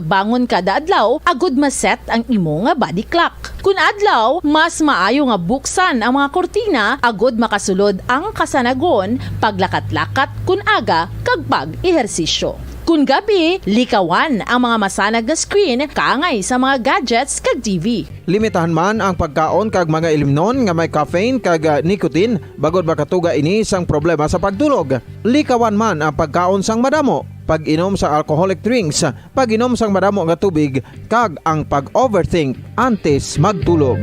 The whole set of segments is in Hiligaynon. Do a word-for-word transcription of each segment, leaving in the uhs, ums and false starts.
Bangon kada adlaw agud ma-set ang imo nga body clock. Kun adlaw, mas maayo nga buksan ang mga kurtina agud makasulod ang kasanagon, paglakat-lakat kun aga, kag pag-ehersisyo. Kun gabi, likawan ang mga masanag nga screen kaangay sa mga gadgets kag T V. Limitahan man ang pagkaon kag mga ilimnon nga may caffeine kag, ah, nicotine, bangod makatuga ini sang problema sa pagtulog. Likawan man ang pagkaon sang madamo, pag-inom sa alcoholic drinks, pag-inom sang madamo nga tubig, kag ang pag-overthink antes magtulog.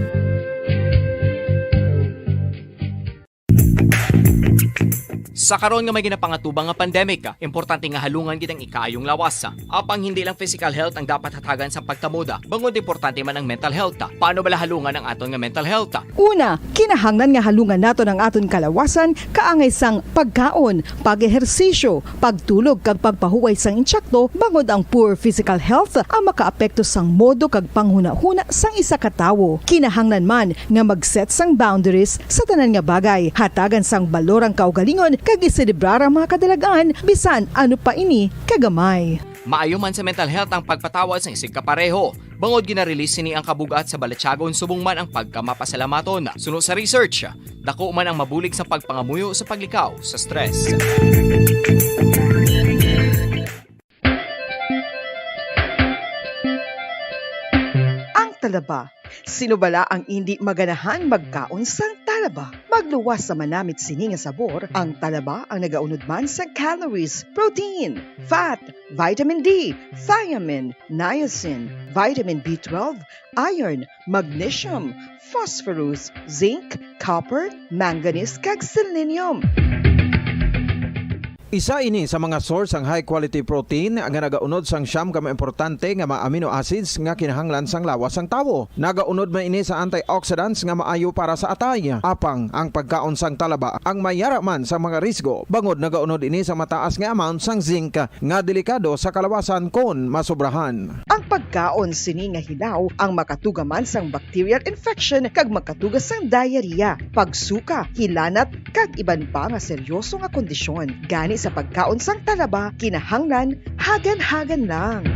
Sa karon nga may ginapangatubang nga pandemic, importante nga halungan gid ang ikaayong lawas. Apang hindi lang physical health ang dapat hatagan sa pagkamuda, bangod importante man ang mental health. Paano bala halungan ang aton nga mental health? Una, kinahanglan nga halungan naton ang aton kalawasan kaangay sang pagkaon, pag-ehersisyo, pagtulog kag pagpahuway sang insakto, bangod ang poor physical health ang makaapekto sang modo kag panghunahuna sang isa ka tawo. Kinahanglan man nga mag-set sang boundaries sa tanan nga bagay, hatagan sang balor ang kaugalingon kag iselebrar ang mga kadalag-an, bisan ano pa ini kagamay. Maayo man sa mental health ang pagpatawad sang isigkapareho, bangod gina-release sini ang kabug-at sa balatyagon subong man ang pagkamapasalamaton. Suno sa research, dako man ang mabulig sa pagpangamuyo sa paglikaw sa stress. Ang talaba. Sino bala ang indi maganahan magkaon sang talaba? Magluwas sa manamit sini nga sabor, ang talaba ang nagaunod man sa calories, protein, fat, vitamin D, thiamine, niacin, vitamin B twelve, iron, magnesium, phosphorus, zinc, copper, manganese, kag selenium. Isa ini sa mga source sang high quality protein nga nagaunod sang siyam ka mga importante nga mga amino acids nga kinahanglan sang lawas sang tawo. Nagaunod man ini sa antioxidants nga maayo para sa atay. Apang ang pagkaon sang talaba ang mayara man sa mga risgo, bangod nagaunod ini sa mataas nga amount sang zinc nga delikado sa kalawasan kon masobrahan. Ang pagkaon sini nga hilaw ang makatuga man sang bacterial infection kag makatuga sang diarrhea, pagsuka, hilanat, kag iban pa nga seryoso nga kondisyon. Gani sa pagkaon sang talaba, kinahanglan hagan-hagan lang.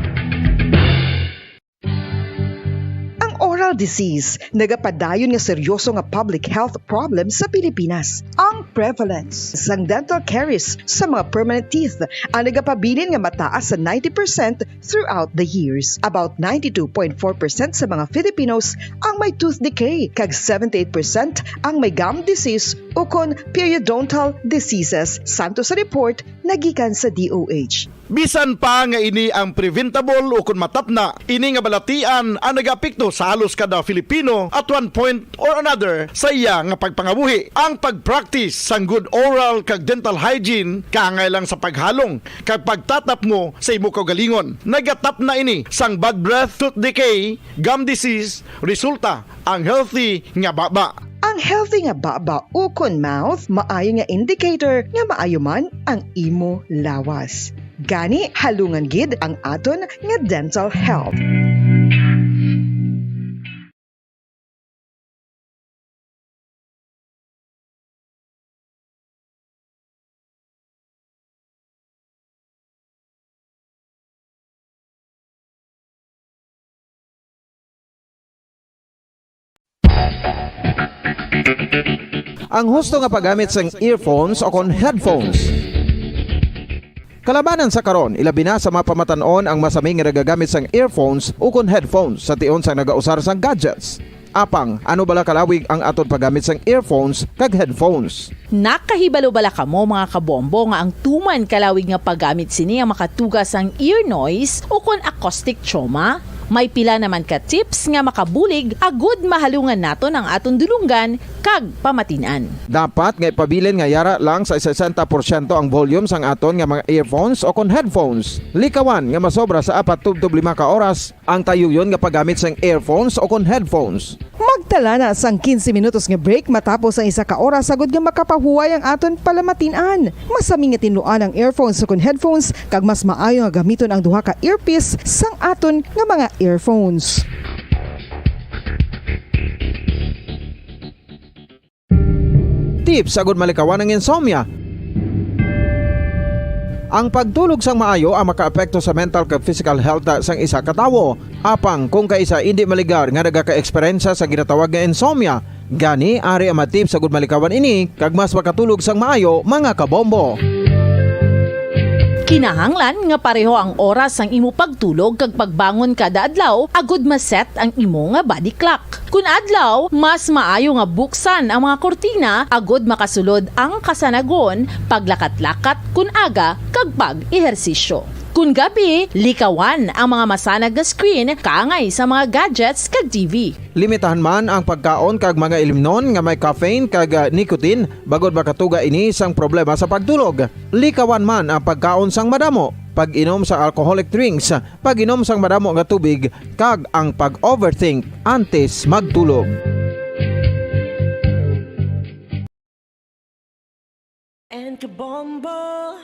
Ang oral disease nagapadayon nga seryoso nga public health problem sa Pilipinas. Ang prevalence sang dental caries sa mga permanent teeth ang nagapabilin nga mataas sa ninety percent throughout the years. About ninety-two point four percent sa mga Filipinos ang may tooth decay, kag seventy-eight percent ang may gum disease ukon periodontal diseases, santo sa report nagikan sa D O H. Bisan pa nga ini ang preventable ukon matapna, ini nga balatian ang nagaapekto sa halos kada Filipino at one point or another sa iya nga pagpangabuhi. Ang pag-practice sang good oral kag dental hygiene kaangay lang sa paghalong kag pagtatapngo sa imo kaugalingon. Nagatapna ini sang bad breath, tooth decay, gum disease, resulta ang healthy nga baba. Ang healthy nga baba ukon mouth maayo nga indicator nga maayo man ang imo lawas. Gani, halungan gid ang aton nga dental health. Ang husto nga paggamit sang earphones o kon headphones. Kalabanan sa karon, ilabi na sa mga pamatan-on ang masami nga nagagamit sang earphones ukon headphones sa tion sang nagausar sang gadgets. Apang, ano bala kalawig ang aton paggamit sang earphones kag headphones? Nakahibalo bala kamo, mga kabombo, nga ang tuman kalawig nga paggamit sini ang makatuga sang ear noise ukon acoustic trauma? May pila naman ka tips nga makabulig agud mahalungan naton ang aton dulonggan kag pamatin-an. Dapat nga ipabilin nga yara lang sa sesenta porsyento ang volume sang aton nga mga earphones o kon headphones. Likawan nga masobra sa apat tubtob lima ka oras ang tayuyon nga paggamit sang earphones o kon headphones. Magtala na sang quince minutos nga break matapos ang isa ka oras agud nga makapahuway ang aton palamatin-an. Masami nga tinluan ang earphones o kon headphones, kag mas maayo nga gamiton ang duha ka earpiece sang aton nga mga earphones. Tips agud malikawan ang insomnia. Ang pagtulog sang maayo ang makaapekto sa mental kag physical health sang isa ka tawo. Apang kung kaisa indi maligar nga nagaka-eksperyensya sa ginatawag nga insomnia, gani ari ang mga tips agud malikawan ini kag mas makatulog sang maayo, mga kabombo. Kinahanglan nga pareho ang oras sang imo pagtulog kag pagbangon kada adlaw agud ma-set ang imo nga body clock. Kun adlaw, mas maayo nga buksan ang mga kurtina agud makasulod ang kasanagon, paglakat-lakat kun aga, kag pag-ehersisyo. Kun gabi, likawan ang mga masanag nga screen kaangay sa mga gadgets kag T V. Limitahan man ang pagkaon kag mga ilimnon nga may caffeine kag, ah, nicotine, bangod makatuga ini sang problema sa pagtulog. Likawan man ang pagkaon sang madamo, pag-inom sa alcoholic drinks, pag-inom sang madamo nga tubig, kag ang pag-overthink antes magtulog. And Kabombo,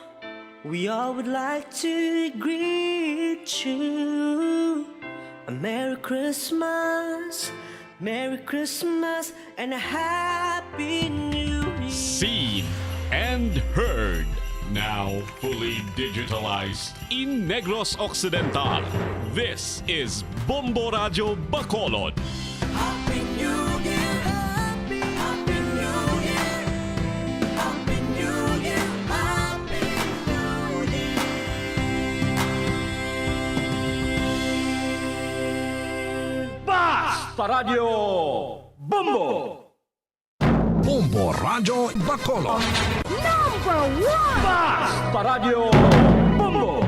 we all would like to greet you a Merry Christmas, Merry Christmas, and a Happy New Year. Seen and heard, now fully digitalized in Negros Occidental. This is Bombo Radyo Bacolod. Happy New Year! Happy, Happy New Year! Happy New Year! Happy New Year! Basta Radyo Bombo! Bombo Radyo Bacolod. Number one! Basta Radyo Bombo!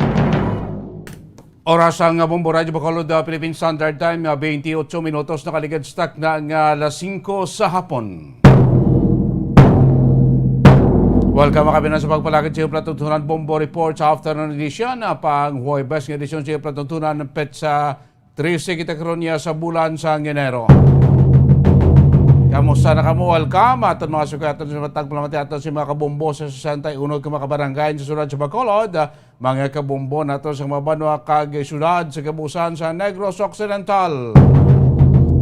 Oras ang Bombo Radyo Bacolod, ah, Philippine Standard Time, ah, twenty-eight minutos nakaligad stock na nga alas singko sa hapon. Welcome, mga kabinan, sa pagpalakid sa iyong palatuntunan, Bombo Report sa Afternoon Edition, ah, pang Huwebes nga edisyon sa iyong palatuntunan, petsa trese kita karon niya sa bulan sang Enero. Kamusta na kamo? Welcome. Aton mga suki, aton sa matag palamati aton si mga kabombo sa sesenta y uno ka mga kabarangay sa syudad sa Bacolod, mga kabombo nato sa mga banwa kag syudad sa kabuusan sa Negros Occidental.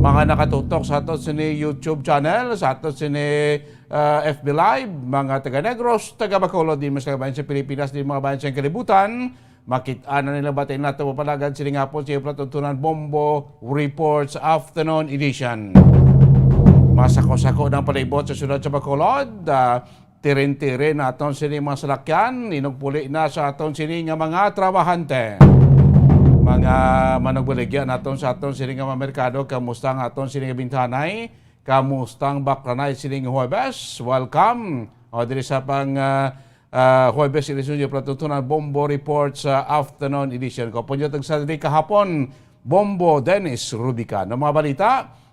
Mga nakatutok sa aton sini YouTube channel, sa aton sini, ah, F B Live, mga taga Negros, taga Bacolod, di mas kabayan sa Pilipinas, di mga bayan sa kalibutan. Makit-an na nila batay nato mapalagad sining hapon sa iyong palatuntunan Bombo Reports Afternoon Edition. Masako-sako ng palibot sa syudad sa Bacolod. Ah, tirin-tirin naton sini mga salakyan, inugpuli na sa aton sini nga mga trabahante. Mga manugbaligya naton sa aton sini nga mga merkado, kamusta ang aton sini nga bintanay? Kamusta ang baklanay sining Huwebes? Welcome. O, diri sa pang, ah, ah, Huwebes edisyon sa palatuntunan Bombo Report sa Afternoon Edition. Ko po niyo tagsa diri kahapon, Bombo Dennis Rubican. Ang mga balita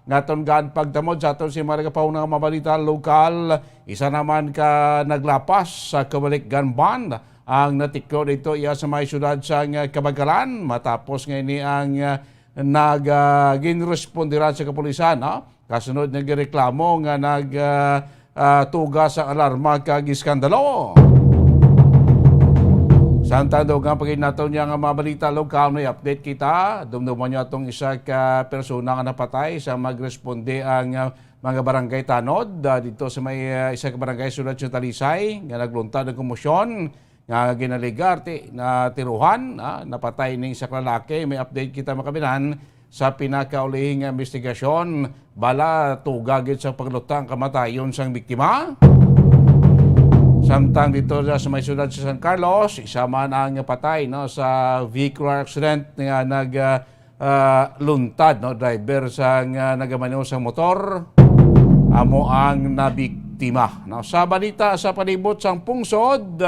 nga aton gaan pagtamod sa aton si mga nagapahuna nga mga balita lokal. Isa naman ka naglapas sa Kumalik Gun Ban ang natiklo dito iya sa may syudad sa, ah, Kabangkalan matapos nga ini ang, ah, nag, ah, ginrespondiran sa kapulisan, no? Kasunod nga gireklamo nga nag, ah, ah, tuga sa alarma kag iskandalo. Samtang daw nga paginaton niya nga mga balita lokal, may update kita. Dumduman niyo atong isa ka persona nga napatay sa magresponde ang, ah, mga barangay tanod, ah, dito sa may, ah, isa ka barangay sulod sa Talisay nga nagluntad ang komosyon nga ginaligar ti na tiruhan, ah, napatay ning isa ka lalaki. May update kita, mga kabinan, sa pinakaulihing investigasyon. Bala, tuga gid sa pagluta ang kamatayon sang biktima. Samtang dito sa, sa may syudad sa San Carlos, isa man ang patay, no, sa vehicular accident nga nag, ah, ah, luntad, no, driver sang, ah, nagamaneho sang motor, amo ang nabiktima, no. Sa balita sa palibot sang pungsod,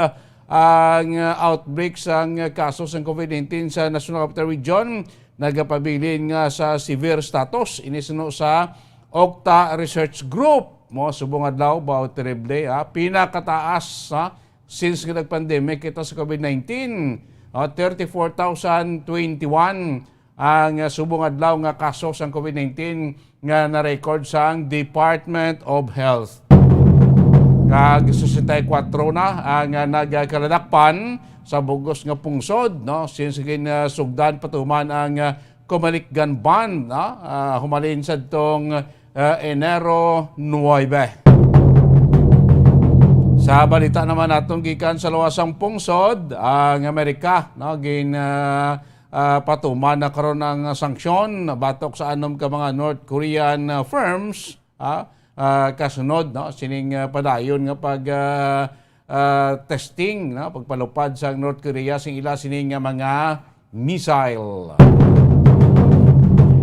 ang, ah, outbreak sang kaso sang covid nineteen sa National Capital Region nagapabilin nga sa severe status. Ini suno sa Octa Research Group. Mo, subong adlaw, baw, terrible, ha? Pinakataas, ha? Since nga nag-pandemic kita sa covid nineteen, ah, thirty-four thousand twenty-one ang, ah, subong adlaw nga kaso sang covid nineteen nga na-record sang Department of Health. Kag sesenta y kuwatro na ang, ah, nagkaladakpan sa bugos nga pungsod, no, since gin, ah, sugdan patuman ang, ah, Kumalik Gun Ban, no, ah, humalin sadtong, ah, Enero nuwebe. Sa balita naman naton gikan sa luwasang pungsod, ang Amerika, no, gin, ah, ah, patuman na karon ang sanksyon batok sa anom ka mga North Korean, ah, firms, ah, ah, kasunod, no, sining, ah, padayon nga pag, ah, ah, testing, no, pagpalupad sa North Korea sing ila sining nga mga missile.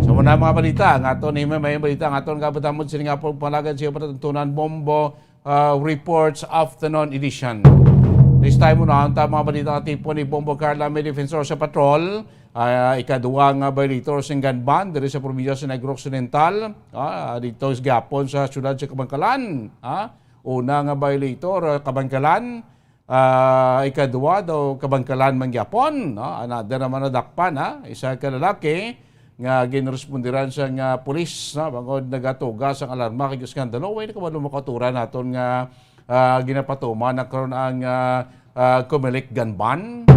Sa muna mga balita, nga aton ni may balita nga aton kabatamod sini nga pagpanagan siya patatuntunan bombo, ah, reports afternoon edition. This time muna ang mga balita nga tipo ni Bombo Carla, may defensor sa patrol, ah, ikaduwa nga violator sing gun ban diri sa probinsya sa Negros Occidental, ah, dito sa gihapon sa siyudad sa Kabankalan, ah, una nga violator, ah, Kabankalan, ah, ikaduha daw Kabankalan man gyapon, no? Another naman nadakpan, ha? Isa ka lalaki nga ginrespondiran sa nga pulis, no? Bangod nagatuga sang alarma kay eskandalo, way na kabalo makaturan naton nga, ah, ginapatuman na karon ang, ah, ah, Comelec gun ban.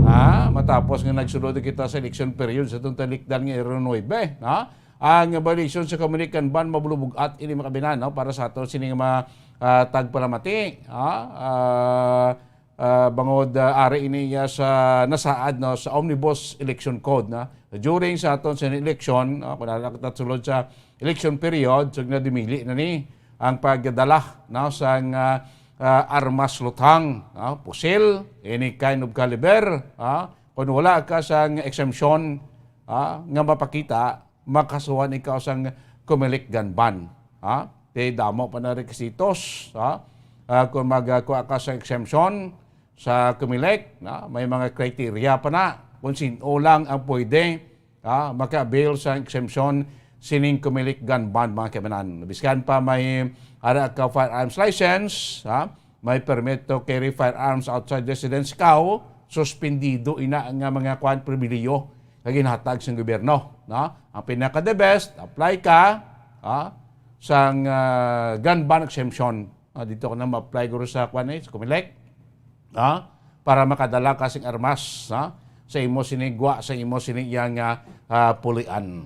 Ha? Matapos nga nagsulod kita sa election period sa itong talikdan nga Ero nuebe, ha? Ang violation sa Comelec gun ban mabulubog-at ini makabinan, no? Para sa ato sini nga mga, ah, tagpalamati, ha? Ah, ah, bangod, ah, ari ini iya sa nasaad, no, sa Omnibus Election Code, no? During sa aton sa election, no, kung nalaktat sulod sa election period, so na dumili na ni ang pagdala, no, sang, ah, ah, armas luthang, no, pusil, any kind of caliber, ah, kung wala ka sang exemption, ah, nga mapakita, makasuhan ikaw sang Comelec gun ban, ha? Te damo pa na requisitos, ha? Ah, kung magkuha ka sa exemption sa Comelec, na may mga criteria pa na kung sino lang ang pwede, ha, maka-avail sa exemption sining Comelec gun ban, mga kaibanan. Biskan pa may ara ka firearms license, ha? May permit to carry firearms outside residence ka, suspendido ina nga mga kwan pribiliyo nga ginhatag sang gobyerno, no? Ang pinaka the best, apply ka, ha, sang, ah, gun ban exemption. Ah, dito ka na ma-apply guro sa kwan, eh, sa Comelec, ha? Para makadala ka sing armas, ha? Sa imo sini gwa, sa imo sini yang, ah, ah, pulian.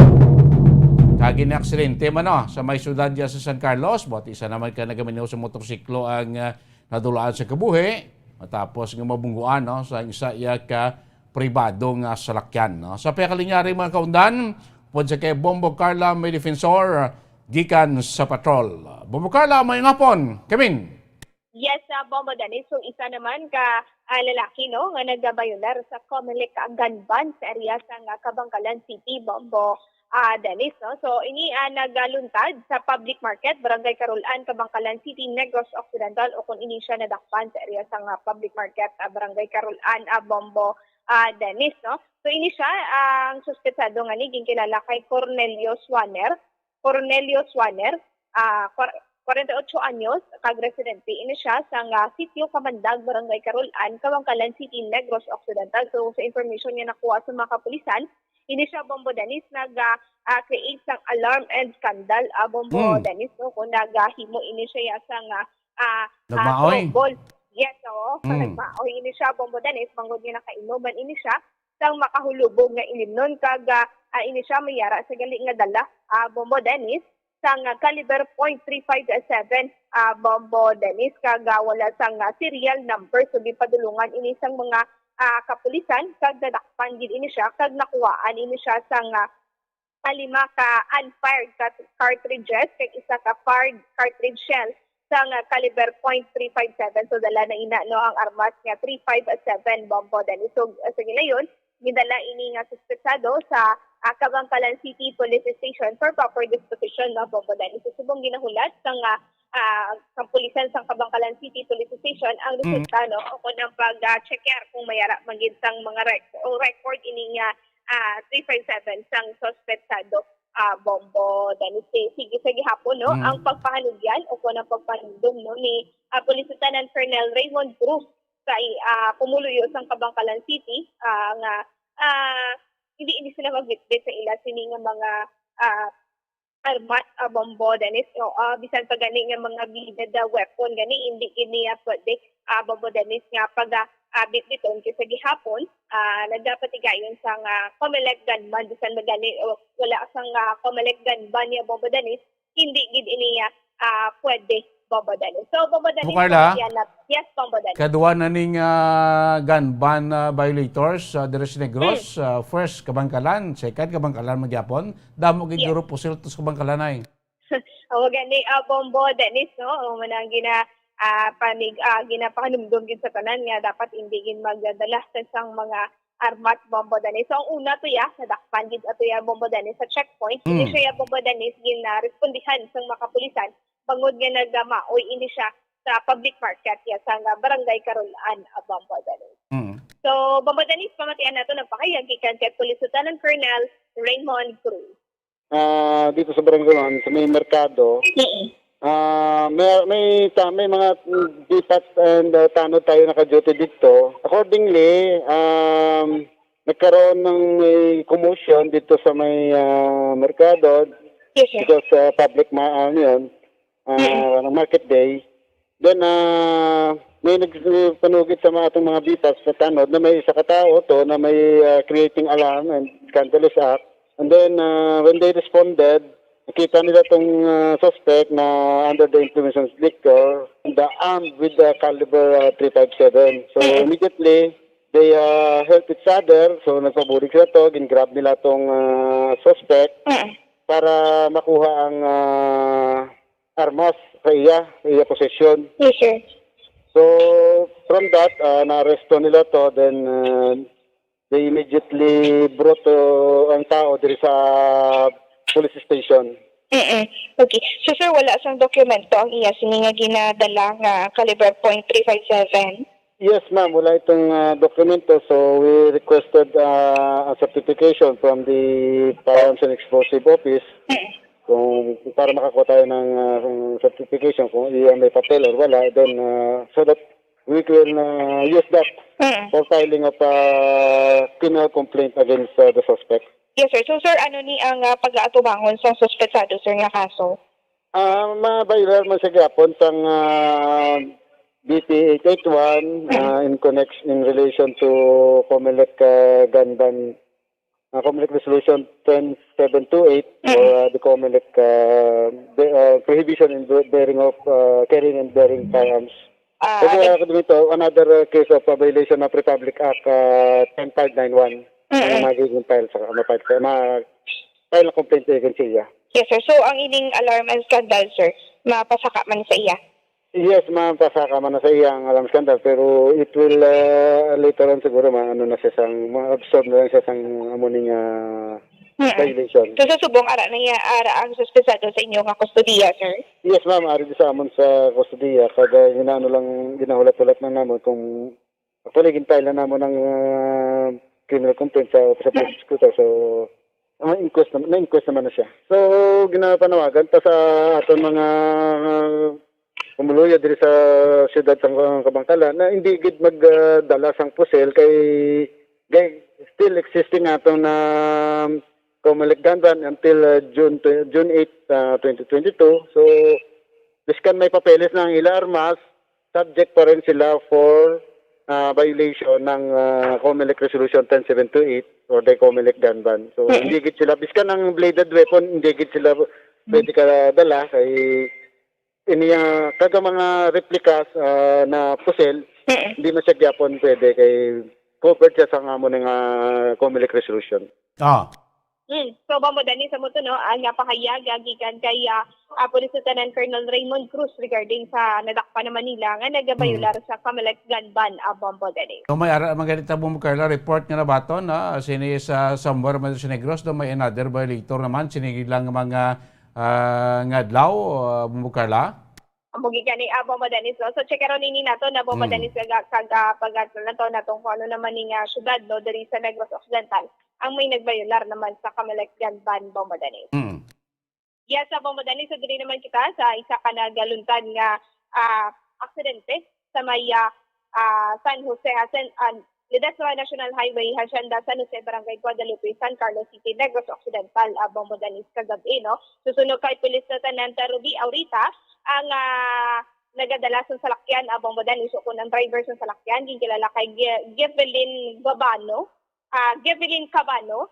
Kagi na aksidente man, no? Sa may syudad diya sa San Carlos, buhat isa naman ka nagaminyo sa motorsiklo ang, ah, nadulaan sa kabuhi, matapos nga mabungguan, no, sa isa iya ka pribado nga salakyan, no. Sa pagkalinyari, mga kaundan, pod sa kay Bombo Carla, may defensor gikan sa patrol. Bombo Carla, may ngapon. Kamin. Yes, ah, Bombo Dennis. So, isa naman ka, ah, lalaki, no, nga nagabayolar sa Comelec, ah, gun ban sa area sa nga Kabankalan City, Bombo, ah, Dennis, no? So, ini, ah, nagaluntad sa public market, Barangay Carol-an, Kabankalan City, Negros Occidental, o kung ini siya nadakpan sa area sa nga public market, ah, Barangay Carol-an, ah, Bombo, ah, Dennis, no? So, ini siya, ang suspetsado nga ni ginkilala kay Cornelio Swaner, Cornelio Swaner, ah, kwar-, kwarenta y ocho anyos, kag residente ini siya sa nga Sitio Kamandag, Barangay Carol-an, Kabankalan City, Negros Occidental. So, sa information nga nakuha sa mga kapulisan, ini siya, Bombo Dennis, nag, ah, ah, create sang alarm and scandal, ah, Bombo Hmm. Dennis, no? Kung nagahimo ini siya ya sang, ah, ah, ah, Nagmaoy. trouble. Yes, oo. Hmm. Nagmaoy ini siya, Bombo Dennis, bangod nga nakainom man ini siya sang makahulubog nga ilimnon, kag, ah, ah, ini siya may ara sa gali nga dala, ah, Bombo Dennis, sang, ah, caliber point three five seven, ah, Bombo Dennis, kag, ah, wala sang, ah, serial number. So, ginpadulungan ini sang mga, ah, kapulisan, kag nadakpan gid ini siya, kag nakuhaan ini siya sang, ah, ah, lima ka unfired cat-, cartridges, kag isa ka fired cartridge shell sang, ah, caliber point three five seven. So, dala na ina, no, ang armas nga three five seven, Bombo Dennis. So, ah, sa gilayon, gidala ini nga suspetsado sa, ah, Kabankalan City Police Station for proper disposition, no, Bombo Dennis. So, subong ginahulat sang, ah, ah, kapulisan sang Kabankalan City Police Station ang Mm. resulta, no, o kung ang pag, ah, checker kung may ara man gid sang mga rec-, o record ini nga, ah, three five seven sang suspetsado, ah, Bombo Dennis. Sige, sige, sa gihapon, no, Mm. ang pagpahanugyan o kung ang pagpanumdom, no, ni, ah, Police Lieutenant Colonel Raymond Cruz sa, ah, pumuluyo sang Kabankalan City, ah, nga, ah, hindi, hindi sila magbitbit sa ila sini nga mga, ah, armas, ah, Bombo Dennis, o, ah, bisan pa gani nga mga bladed, ah, weapon gani, hindi gid niya pwede, ah, Bombo Dennis, nga pag, ah, ah, bitbiton. Kay sa gihapon, ah, nagapatigayon sang, ah, Comelec gunman, bisan pa gani, o, wala sang, ah, Comelec gunman niya, Bombo Dennis, hindi gid ini, ah, ah, pwede, Bombo Dennis. So, Bombo Dennis, Carla? Yan na, yes, Bombo Dennis. Kadwa na ning, ah, gun ban, ah, violators, ah, diri sa Negros. Hmm. Ah, first, Kabangkalan. Second, Kabangkalan man gyapon. Damo gid guro pusil to sa Kabangkalan ay. O, gani, ah, Bombo Dennis, no? O, manang gina, ah, panig-, ah, ginapahanumdom gid sa tanan nga dapat hindi gid magdala sa isang mga armas, Bombo Dennis. So, ang una to ya, nadakpan gid ato ya, Bombo Dennis, sa checkpoint. Hindi siya ya, Bombo Dennis, ginarespondihan sang mga kapulisan bangod nga nagamaoy ini siya sa public market ya sa nga Barangay Carolan, ah, Bombo Dennis. Mm. So, Bombo Dennis, pamatian nato nagpahayag gikan kay Police Lieutenant Colonel Raymond Cruz. Ah, dito sa Barangay One, sa may merkado, ah, may, may, ta-, may mga, mm, bipas and, ah, tanod tayo naka-duty dito. Accordingly, um, nagkaroon ng may commotion dito sa may, ah, merkado. Yes, sir. Because, ah, public ma-, ano yun, ah, ng market day. Then, ah, may nagpanugid sa mga, atong mga bipas sa tanod na may isa ka tao to na may, ah, creating alarm and scandalous act. And then, ah, when they responded, nakita nila tong, ah, suspect na under the influence of liquor and, ah, armed with the caliber, ah, three five seven. So, immediately, they, ah, help each other. So, nagpabulig sila to, gin-grab nila tong, ah, suspect para makuha ang, ah, armas sa iya, sa iya posesyon. Yes, sir. So, from that, ah, naaresto nila to, then, ah, they immediately brought to ang tao diri sa police station. Mm-mm. Okay. So, sir, wala sang dokumento ang iya sini nga ginadala nga caliber point three five seven? Yes, ma'am. Wala itong, ah, dokumento. So, we requested, ah, a certification from the Firearms and Explosive Office. Mm. Kung, para makakuha tayo ng, ah, ng certification kung iya may papel or wala, then, ah, so that we will, ah, use that for filing of, ah, criminal complaint against, ah, the suspect. Yes, sir. So, sir, ano ni ang, ah, pag-aatubangon sa suspetsado, sir, nga kaso? Ah, ma-violate man siya gyapon sang, ah, B P eight eight one, ah, in connection, in relation to Comelec, ah, gun ban, ah, Comelec Resolution ten seven two eight, or, ah, the Comelec, ah, the, ah, prohibition in be-, bearing of, ah, carrying and bearing firearms. Ah, kasi, ah, dito, another, ah, case of, ah, violation of Republic Act, ah, ten five nine one. Ang magiging file sa, ma-file sa, ma-file na complaint against siya. Yes, sir. So, ang ining alarm and scandal, sir, mapasaka man sa iya? Yes, ma'am, pasaka man na sa iya ang alarm scandal, pero it will, uh, later on siguro ma-, ano na siya sang, ma-absorb na lang siya sang amo ning, uh, violation. So, sa subong, ara na iya, ara ang suspetsado sa inyo nga kustodiya, sir? Yes, ma'am, ari di sa amon sa kustodiya, kag, uh, ginaano lang, ginahulat-hulat na namon kung, actually, gin-file na namon ang, uh, criminal complaint sa, sa prosecutor, so, na-inquest na, na-inquest naman na siya. So, ginapanawagan pa sa aton mga, uh, pumuluyo diri sa siyudad sang Kabangkalan na hindi gid magdala sang pusil kay, kay still existing atong na Comelec gun ban until, uh, June tw-, June eight, uh, twenty twenty-two. So, biskan may papeles na ang ila armas, subject pa rin sila for, uh, violation ng, uh, Comelec Resolution ten seven two eight or the Comelec gun ban. So, hindi gid sila, biskan ang bladed weapon, hindi gid sila pwede kadala kay ini, ah, kaga mga replicas, ah, na pusil, hindi man siya gyapon pwede kay covered siya sa nga amo nga Comelec resolution. Ah. Mm. So, Bombo Dennis, amo to, no, ang, ah, pahayag, ah, gikan kay, ah, ah, Police Lieutenant Colonel Raymond Cruz regarding sa nadakpan naman nila nga nagabayular sa Comelec gun ban, ah, Bombo Dennis. So, may ara, mga ganita, Bombo Carla, report nga nabaton, ah, sini sa somewhere man sa Negros, do may another violator naman, sini lang mga ah, nga adlaw, ah, Bombo Carla? Amo gid gani, ah, Bombo Dennis, no? So, checkeron ini nato na, Bombo Dennis, kag, kag, ah, pag-, nato, nato kung ano naman ning, ah, syudad, no, diri sa Negros Occidental, ang may nagbayular naman sa Comelec gun ban, Bombo Dennis. Mm. Yes, sa Bombo Dennis, so diri naman kita sa isa ka nagaluntad nga, ah, aksidente sa may, ah, ah, San Jose, ah, San, ah, Ledesma National Highway, Hacienda San Jose, Barangay Guadalupe, San Carlos City, Negros Occidental, ah, Bombo Dennis, kagab-i, no? Susunog kay Police Lieutenant Ruby Aurita, ang, ah, nagadala sa salakyan, ah, Bombo Dennis, o kung ang driver sa salakyan, ginkilala kay Ge-, Gevelyn Gabano, ah, Gevelyn Cabano,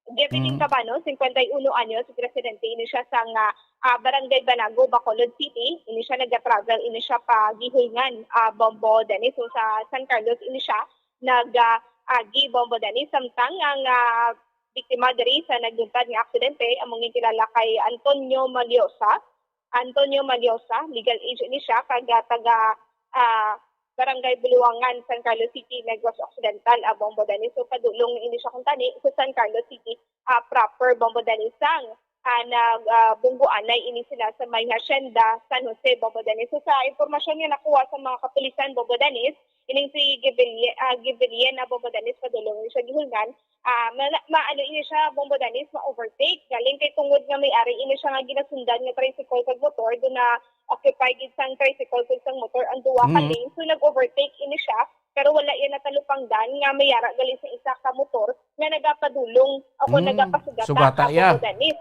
Gevelyn Mm. Cabano, singkwenta y uno anyos, residente ini siya sa nga, ah, Barangay Banago, Bacolod City. Ini siya naga-travel, ini siya pa Guihulngan, ah, Bombo Dennis, so sa San Carlos ini siya nag, ah, agi, Bombo Dennis. Samtang ang, ah, biktima diri sa nagluntad nga aksidente amo nga kilala kay Antonio Maliosa. Antonio Maliosa, legal age ini siya, kag, ah, taga, ah, Barangay Buluangan, San Carlos City, Negros Occidental, ah, Bombo Dennis. So, padulong ini siya kuntani sa San Carlos City, ah, proper, Bombo Dennis. Sang, ah, nag, ah, bungguanay ini sila sa may Hacienda San Jose, Bombo Dennis. So, sa impormasyon nga nakuha sa mga kapulisan, Bombo Dennis, ining si Gabriel, ah, Gabriel na, Bombo Dennis, padulong ini siya Guihulngan, ah, ma-, ma-, ano ini siya, Bombo Dennis, ma-overtake. Galing kay tungod nga may ari ini siya nga ginasundan nga tricycle kag motor, do na-occupy gid sang tricycle kag sang motor ang duha ka Mm. lane. So, nag-overtake ini siya, pero wala iya natalupangdan nga may ara gali sa isa ka motor nga nagapadulong o kung Mm, nagapasugata sugata ang iya. Bombo Dennis.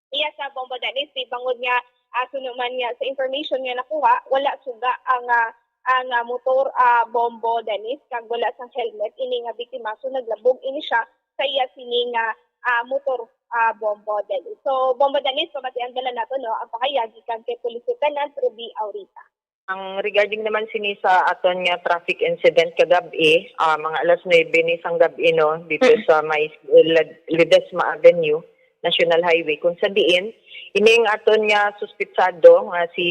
Iya sa Bombo Dennis, di bangod nga, ah, suno man nga sa information nga nakuha, wala suga ang, ah, ang, ah, motor, ah, Bombo Dennis, kag wala sang helmet ini nga biktima. So, naglabog ini siya sa iya sini nga, ah, motor, ah, Bombo Dennis. So, Bombo Dennis, pamatian bala nato, no, ang pahayag gikan kay Police Lieutenant Ruby Aurita. Ang regarding naman sini sa aton nga traffic incident kagab-i, ah, mga alas nuebe ni sang gab-i, no, dito Mm. sa may Led-, Ledesma Avenue, National Highway, kung sa diin, ining aton nga suspitsado nga si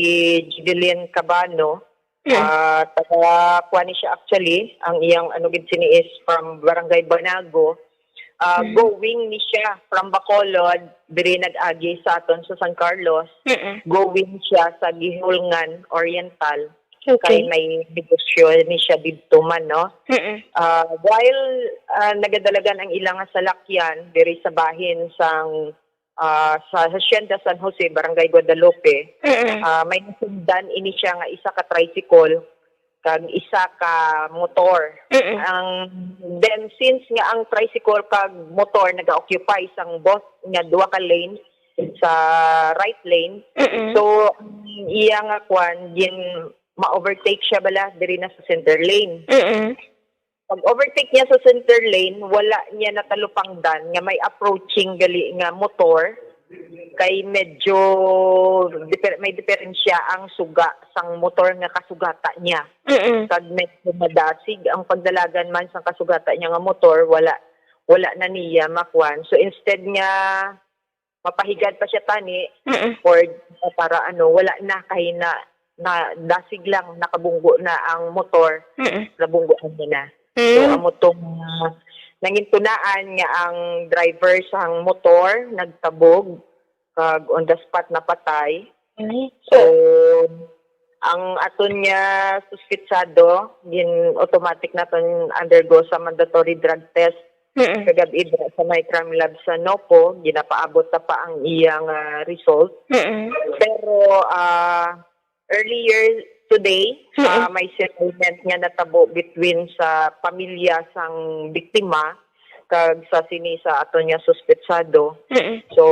Jidelin Cabano, Mm. ah, taga, kuwan ni siya actually, ang iyang ano gid sini is from Barangay Banago, ah, Mm. going ni siya from Bacolod, diri nag-agi sa aton sa San Carlos, Mm-mm. going siya sa Guihulngan Oriental, kay Okay. may negosyo ni siya didto man, no? Mm-mm. Ah, while, ah, nagadalagan ang ila nga salakyan diri sa bahin sang, ah, sa Hacienda San Jose, Barangay Guadalupe, Mm-mm. ah, may nasundan ini siya nga isa ka tricycle kag isa ka motor. Mm-mm. Ang, then, since nga ang tricycle kag motor naga-occupy sang both nga duha ka lane sa right lane, Mm-mm. so, ang iya nga kwan, gin, ma-overtake siya bala diri na sa center lane. Mm-mm. Pag-overtake niya sa center lane, wala niya natalupangdan nga may approaching gali nga motor, kay medyo diper-, may diferensya ang suga sang motor nga kasugata niya. Mm-mm. Kag medyo madasig ang pagdalagan man sang kasugata niya nga motor, wala, wala na niya makuan. So, instead nga mapahigad pa siya tani, Mm-mm. or para ano, wala na, kay na, na dasig lang, nakabunggo na ang motor, Mm-mm. nabunggoan niya na. So, Mm. amo tong, ah, nangintunaan nga ang driver sang motor nagtabog, kag on the spot napatay. Ay. So, ang aton nga suspitsado, gin automatic naton undergo sa mandatory drug test. Mm-mm. Kagab-i dira sa may crime lab sa NOPO, ginapaabot na pa ang iyang, ah, result. Mm-mm. Pero, ah, earlier today, Mm-mm. ah, may settlement nga natabo between sa pamilya sang biktima kag sa sini sa aton nga suspetsado. Mm-mm. So,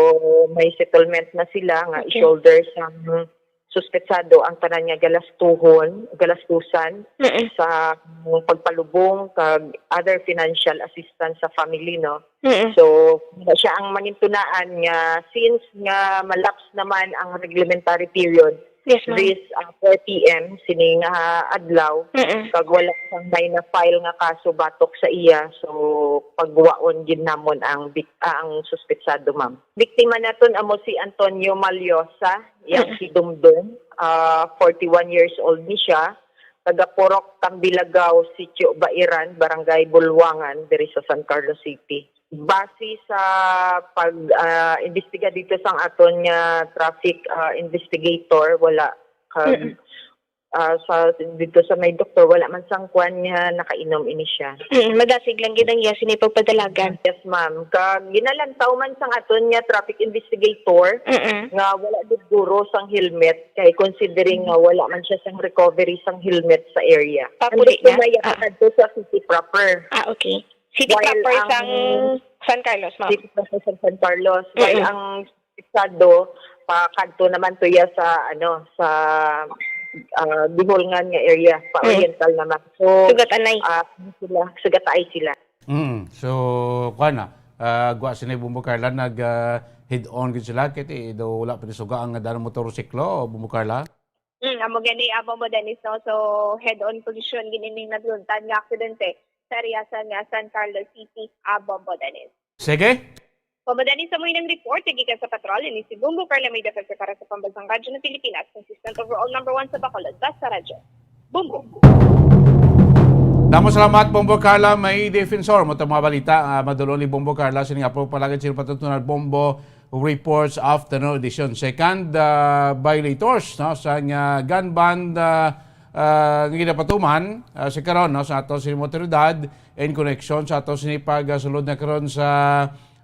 may settlement na sila nga Okay. i-shoulder sang suspetsado ang tanan nga galastuhon, galastusan Mm-mm. sa pagpalubong kag other financial assistance sa family, no? Mm-mm. So, siya ang mangintunaan nga since nga malapse naman ang reglementary period, Yes, ma'am. this, ah, four P M sining, ah, adlaw, Mm-mm. kag wala sang may na-file nga kaso batok sa iya, so pagwaon gid namon ang bik-, ah, ang suspetsado, ma'am. Biktima naton amo si Antonio Maliosa, yang Mm. si Dumdum, ah, forty-one years old ni siya, taga Purok Tambilagao, Sitio Bairan, Barangay Bulwangan, diri sa San Carlos City. Base sa pag, ah, imbestiga dito sang aton nga traffic, ah, investigator, wala kag, Mm. ah, sa, dito sa may doktor, wala man sang kwan nga nakainom ini siya. Mm, madasig lang gid ang iya sini pagpadalagan. Yes, ma'am. Kag ginalantaw man sang aton nga traffic investigator Mm-mm. nga wala gid guro sang helmet, kay considering nga wala man siya sang recovery sang helmet sa area. Papuli Andito na? may Ah. Kadto sa city proper. Ah, okay. City While proper ang sang San Carlos, ma'am. City proper sang San Carlos. While Mm-mm. ang estado, pakadto naman to iya sa, ano, sa, ah, Guihulngan nga area, pa Mm. oriental naman. So, Sugat anay. ah, sila, sugataay sila. Mm. So, kuwan na, Ah, gwa sini, Bombo Carla, nag, ah, head-on gid sila, kay ti, do wala pa ni suga ang daan motorsiklo, Bombo Carla. Mm, amo gani, ah, Bombo Dennis, no? So, head-on collision gid ining nagluntad nga aksidente sa area sa, nga San Carlos City, ah, Bombo Dennis. Sige. Bombo Dennis, amo inang report gikan sa patrol, ini si Bombo Carla May Defense para sa Pambansang Radyo ng Pilipinas, consistent overall number one sa Bacolod, basta radyo. Bombo. Damo salamat, Bombo Carla May Defensor. Mo to mga balita, ah, madulong ni Bombo Carla, sini nga po palagad sila patutunan Bombo Reports Afternoon Edition. Second, ah, violators, no, sa nga gun ban, ah, ah, nga ginapatuman, ah, sa karon, no, sa ato sa mga otoridad in connection sa ato sini pagsulod na karon sa,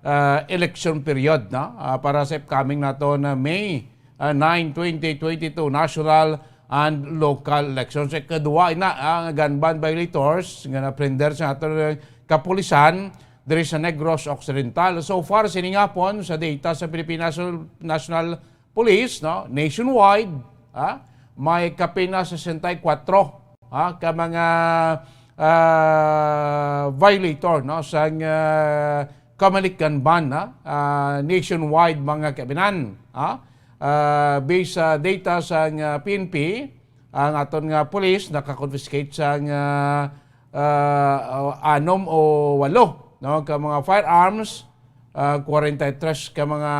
ah, election period, no, ah, para sa upcoming nato na May, ah, nine, twenty twenty-two national and local elections. Ikadua ina, ah, nga gun ban violators nga na-prender sa ato kapulisan diri sa Negros Occidental. So far, sini nga hapon sa data sa Philippine National, National Police, no, nationwide, ah, may kapin na sesenta y kuwatro, ah, ka mga, ah, violator, no, sang, ah, Comelec gun ban, ah, ah, nationwide, mga kaibinan, ah. Ah, based sa data sang, ah, P N P, ang aton nga police nakakonfiscate sang, ah, ah, anom o walo, no, ka mga firearms, ah, kwarenta y tres ka mga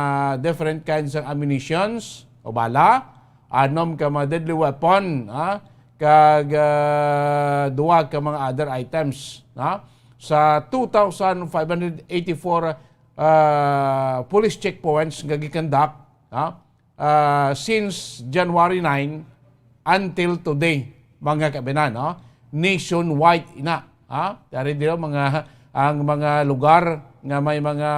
different kinds of ammunitions o bala, anom ka mga deadly weapon, ah, kag, ah, duha ka mga other items, ah, sa two thousand five hundred eighty-four, ah, police checkpoints nga gikandak, ah, ah, since January nine until today, mga kaibinan, no? Nationwide ina, ha? Dari dito mga, ang mga lugar nga may mga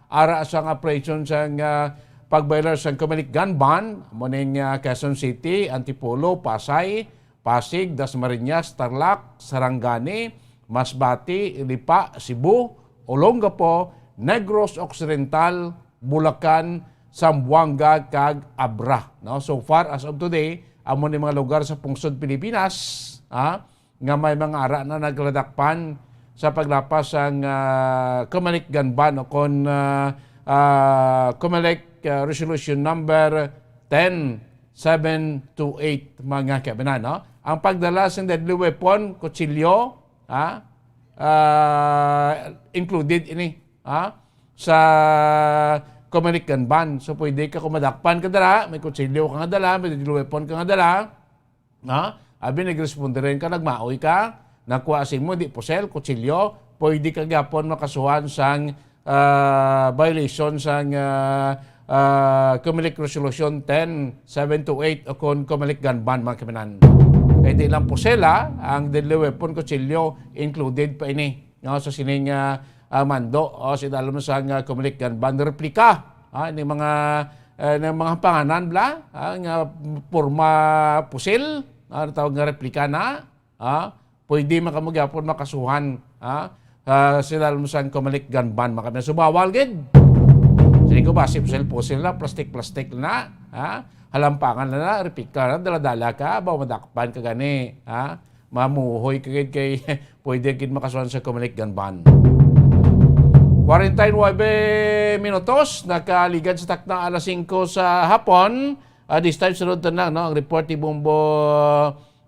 ara sang operation sang, ah, pag-violar sang Comelec gun ban, mo ning, ah, Quezon City, Antipolo, Pasay, Pasig, Dasmariñas, Tarlac, Sarangani, Masbate, Lipa, Cebu, Olongapo, Negros Occidental, Bulacan, Zamboanga, kag Abra, no? So far as of today, amo ni mga lugar sa pungsod Pilipinas, ha, nga may mga ara na nagladakpan sa paglapas sang, ah, Comelec gun ban o kon, ah, ah, Comelec, ah, Resolution Number ten seven two eight, mga kaibinan, no? Ang pagdala sang deadly weapon, kutsilyo, ha? Ah, included ini, ha? Sa Comelec gun ban. So, pwede ka kung madakpan ka dala, may kutsilyo ka nga dala, may deadly weapon ka nga dala, ha? Abi, nagresponde rin ka, nagmaoy ka, nakuha sa imo, di pusel, kutsilyo, pwede ka gyapon makasuhan sang, ah, violation sang, ah, ah, Comelec Resolution ten seven two eight o kon Comelec gun ban, mga kaibinan. Kay di lang pusel, ha, ang deadly weapon, kutsilyo, included pa ini, no, sa sining, ah, ah, mando, o, sa idalom sang, ah, Comelec gun ban replika, ha, ini mga, eh, ini mga panganan bala, ha, nga porma pusil, ha, tawag nga replika na, ha, pwede man kamo gyapon makasuhan, ha, ah, sa idalom sang Comelec gun ban, mga kaibinan. So, bawal gid. Sige ko, basi pusil-pusil na, plastic-plastic na, ha, halampangan na na, replika na, dala-dala ka, ba madakpan ka gani, ha? Mamuhoy ka gid kay pwede gid makasuhan sa Comelec gun ban. Kwarenta y nuebe minutos, nakaligad sa takna alas singko sa hapon. Ah, this time, sunod na, no, ang report ni Bombo,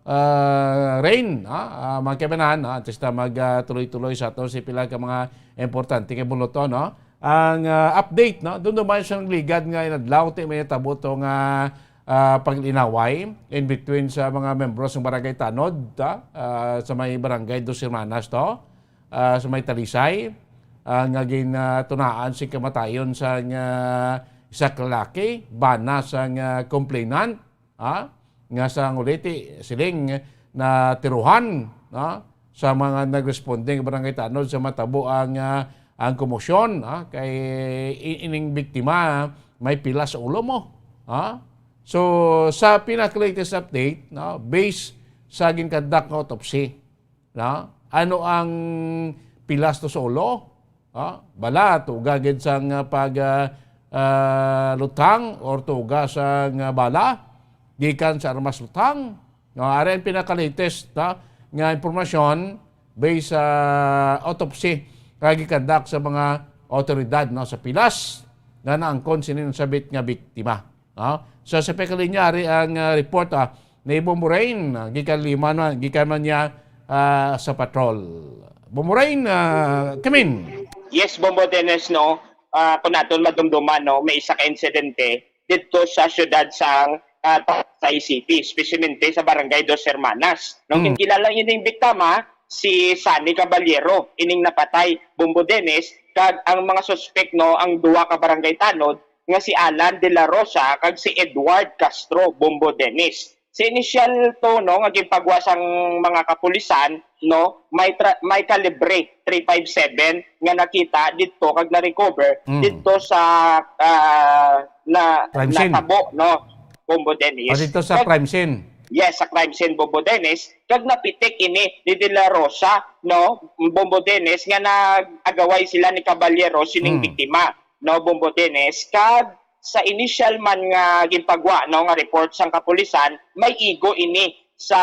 ah, Rain, no? Ah, mga kaibinan, no? Antes na mag, ah, tuloy-tuloy sa ato si pila ka mga importante nga buloto, no? Ang, ah, update, no? Doon naman siyang ligad nga inadlaw, ti may natabo to nga ah, paglinaway in between sa mga membro sa Barangay Tanod, ah, ah, sa may Barangay Dos Hermanas to, ah, sa may Talisay, ah, nga ginatunaan sing kamatayon sa nga isa ka lalaki, bana sa nga complainant, ah, nga sa nguliti siling natiruhan, ah, sa mga nagresponde nga Barangay Tanod sa matabo ang, ah, ang komosyon, ah, kay i-, ining biktima may pila sa ulo mo, ah. So, sa pinaka-latest update, no, based sa ginkandak nga autopsy, no, ano ang pilas to sa ulo? Ah, bala, tuga gid sang, ah, pag, ah, ah, luthang or tuga sang, ah, bala gikan sa armas luthang. No, ari ang pinaka-latest, no, nga impormasyon based sa autopsy nga gikandak sa mga awtoridad, no, sa pilas nga naangkon sini nasabit nga biktima. No? So, sa pagkalinya, ari ang, ah, report, ah, ni Bombo Rain, ah, gikan lima na, gikan man niya, ah, sa patrol. Bombo Rain, ah, come in. Yes, Bombo Dennis, no? Ah, kung naton madumduman, no, may isa ka insidente didto sa siyudad sang, ah, Taytay City, espesiyalmente sa Barangay Dos Hermanas. No? Mm. Ginkilala ining biktima, si Sunny Caballero, ining napatay, Bombo Dennis, kag ang mga suspek, no, ang duha ka barangay tanod nga si Alan De La Rosa kag si Edward Castro, Bombo Dennis. Sa inisyal to, no, nga ginpagwa sang mga kapulisan, no, may tra-, may kalibre three five seven nga nakita didto kag na-recover Mm. didto sa, ah, na, Crime scene. natabo, no, Bombo Dennis. O, dito sa Kag crime scene. Yes, sa crime scene, Bombo Dennis. Kag napitik ini ni De La Rosa, no, Bombo Dennis, nga nag-agaway sila ni Caballero sining Mm. biktima, no, Bombo Dennis. Kag sa initial man nga ginpagwa, no, nga report sang kapulisan, may igo ini sa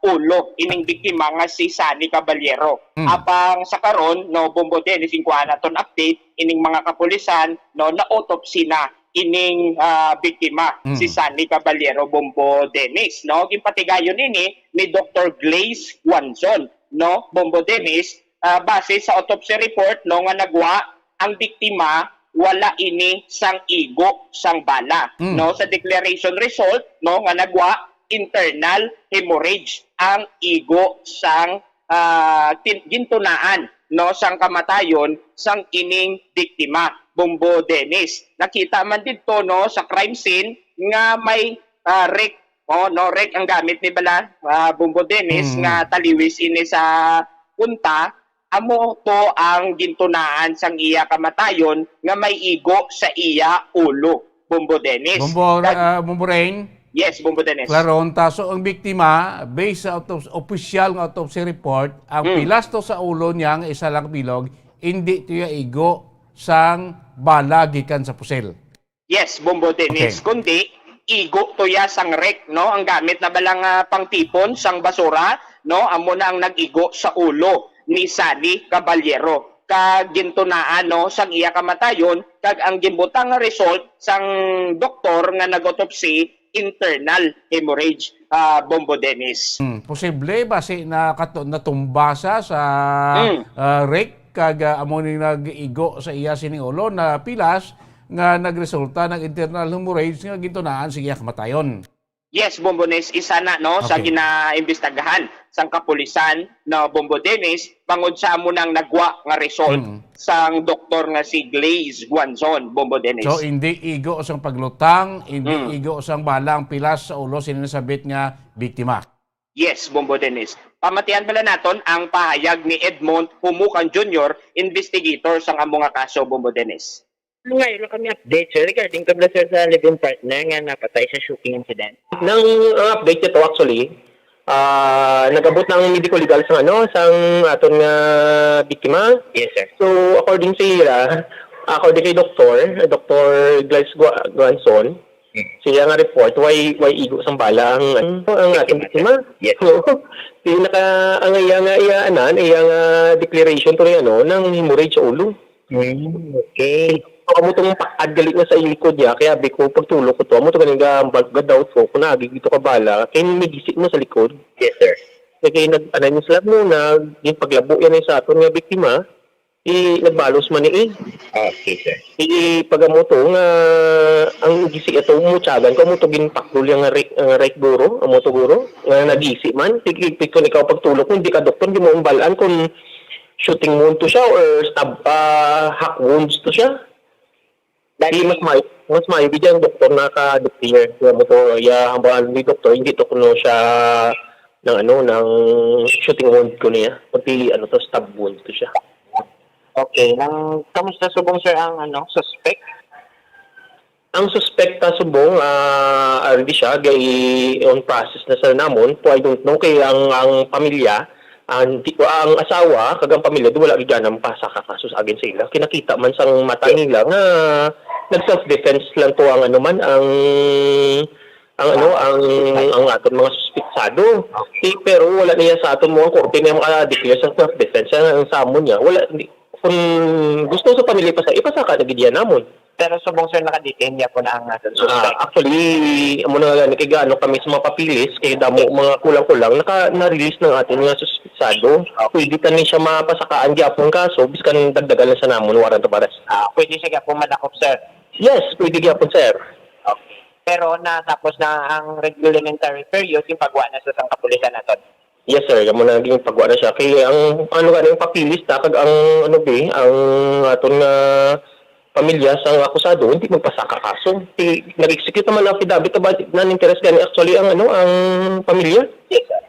ulo ining biktima nga si Sunny Caballero. Mm. Apang sa karon, no, Bombo Dennis, ing kuha naton update, ining mga kapulisan, no, na-autopsy na ining, ah, biktima, Mm. si Sunny Caballero, Bombo Dennis, no? Ginpatigayon ini ni Doktor Glaze Guanzon, no, Bombo Dennis, ah, base sa autopsy report, no, nga nagwa ang biktima, wala ini sang igo sang bala, Mm. no? Sa declaration result, no, nga nagwa, internal hemorrhage ang igo sang, ah, tin-, gintunaan, no, sang kamatayon sang ining biktima, Bombo Dennis. Nakita man didto, no, sa crime scene nga may, ah, rake, oh, no, rake ang gamit ni bala, ah, Bombo Dennis, Mm. nga taliwis ini sa punta, amo to ang gintunaan sang iya kamatayon nga may igo sa iya ulo, Bombo Dennis. Bombo, Kag-, ah, Bombo Rain? Yes, Bombo Dennis. Klaro, unta, so ang biktima, based sa autos-, opisyal nga autopsy report, ang Hmm. pilas to sa ulo niya nga isa lang bilog, indi to iya igo sang bala gikan sa pusil. Yes, Bombo Dennis, Okay. kundi igo to ya sang rake, no? Ang gamit na bala nga pangtipon sang basura, no? Amo na ang nag-igo sa ulo ni Sunny Caballero. Kag gintunaan, no, sang iya kamatayon, kag ang ginbutang nga result sang doktor nga nag-autopsy, internal hemorrhage, ah, Bombo Dennis. Hmm, posible ba si na kato-, natumba sa, sa, Hmm. ah, rake, kag, ah, amo ni nag-igo sa iya sining ulo na pilas, nga nagresulta ng internal hemorrhage nga gintunaan sa iya kamatayon. Yes, Bombo Dennis, isa na, no, sa Okay. ginaimbestagahan sang kapulisan na Bombo Dennis, bangod sa amo nang nagwa nga result Mm. sang doktor nga si Glaze Guanzon, Bombo Dennis. So, hindi igo sang paglutang, hindi Mm. igo sang bala ang pilas sa ulo sining nasabit nga biktima. Yes, Bombo Dennis. Pamatian bala naton ang pahayag ni Edmond Humukan Junior, investigator sang amo nga kaso, Bombo Dennis. Ngayon lang kami update, sir, regarding to, sir, sa live-in partner nga napatay sa shooting incident. Nang, ang update nito, actually, ah, nag-abot na ang medico legal sa, ano, sang aton nga biktima. Yes, sir. So, according sa ira, according kay doktor, Doktor Gladys Gua-, Guanzon, Hmm. siya nga report, way, way igo sang bala ang, ang ating biktima. Yes, sir. Oo. Di naka, ang iya nga, iya, anan, iya nga declaration to, ano, nang hemorrhage sa ulo. Hmm, okay. So, amo tong pakad gali nga sa likod niya, kaya abi ko, pagtulok ko to, amo to ganing ga-, ga-doubt ko kung naagi dito ka bala, kay may gisi mo sa likod. Yes, sir. Kaya, kaya nag-, anay mo sila muna, yung paglabo yan ay sa aton nga biktima, i-, nagbalos man ni eh. Ah, okay, sir. I-, pag amo to nga, ang gisi ato mo tiyagan ko, amo to ginpaklol yang nga re-, nga rek guro, amo to guro, nga nagisi man, pigpigpig ko nikaw pagtulok, kung di ka doktor, di mo umbalaan kung shooting wound to siya or stab, ah, hack wounds to siya. Dali. Di mas may, mas may di dyan, doktor, naka-declare. Kaya mo to, ya, ang pangalan ni doktor, hindi to kuno siya ng ano, ng shooting wound ko niya. Kundi ano to, stab wound to siya. Okay, nang kamusta subong, sir, ang ano, suspect? Ang suspect ta subong, ah, already siya, gay on process na sa namon. Po, I don't know kay ang, ang pamilya, ang, ang asawa kag ang pamilya di wala gid ganang pasaka kaso sa agin sa ila. Kinakita man sang mata nila nga nag-self-defense lang to ang ano man, ang, ang ano, ang, ang aton mga suspitsado. Eh, pero wala niya sa aton mga korte niya maka-declare sa self-defense. Ang, ang sa amon niya, wala, di, Kung gusto sa pamilya ipasa-, ipasaka na gid yan namon. Pero subong, sir, naka-detain niya po na ang, ah, suspect. Ah, actually, amo na nga gani, kay gaano kami sa mga papilis, kay damo mga kulang-kulang, naka, na-release ng ating mga suspetsado. Okay. Pwede kani siya mapasakaan gyapon kaso, biskan dagdagan lang sa namon warrant of arrest. Ah, pwede siya gyapon madakop, sir? Yes, pwede gyapon, sir. Okay. Pero natapos na ang regular period, yung pagwa na sa sang kapulisan naton. Yes, sir. Amo na ginpagwa na siya. Kay ang, ano gani, ang papilis ta, kag ang, ano, be, ang aton nga pamilya sang akusado, hindi magpasaka kaso. Kay nag-execute naman ang affidavit of non-interest gani, actually, ang, ano, ang pamilya. Yes, sir.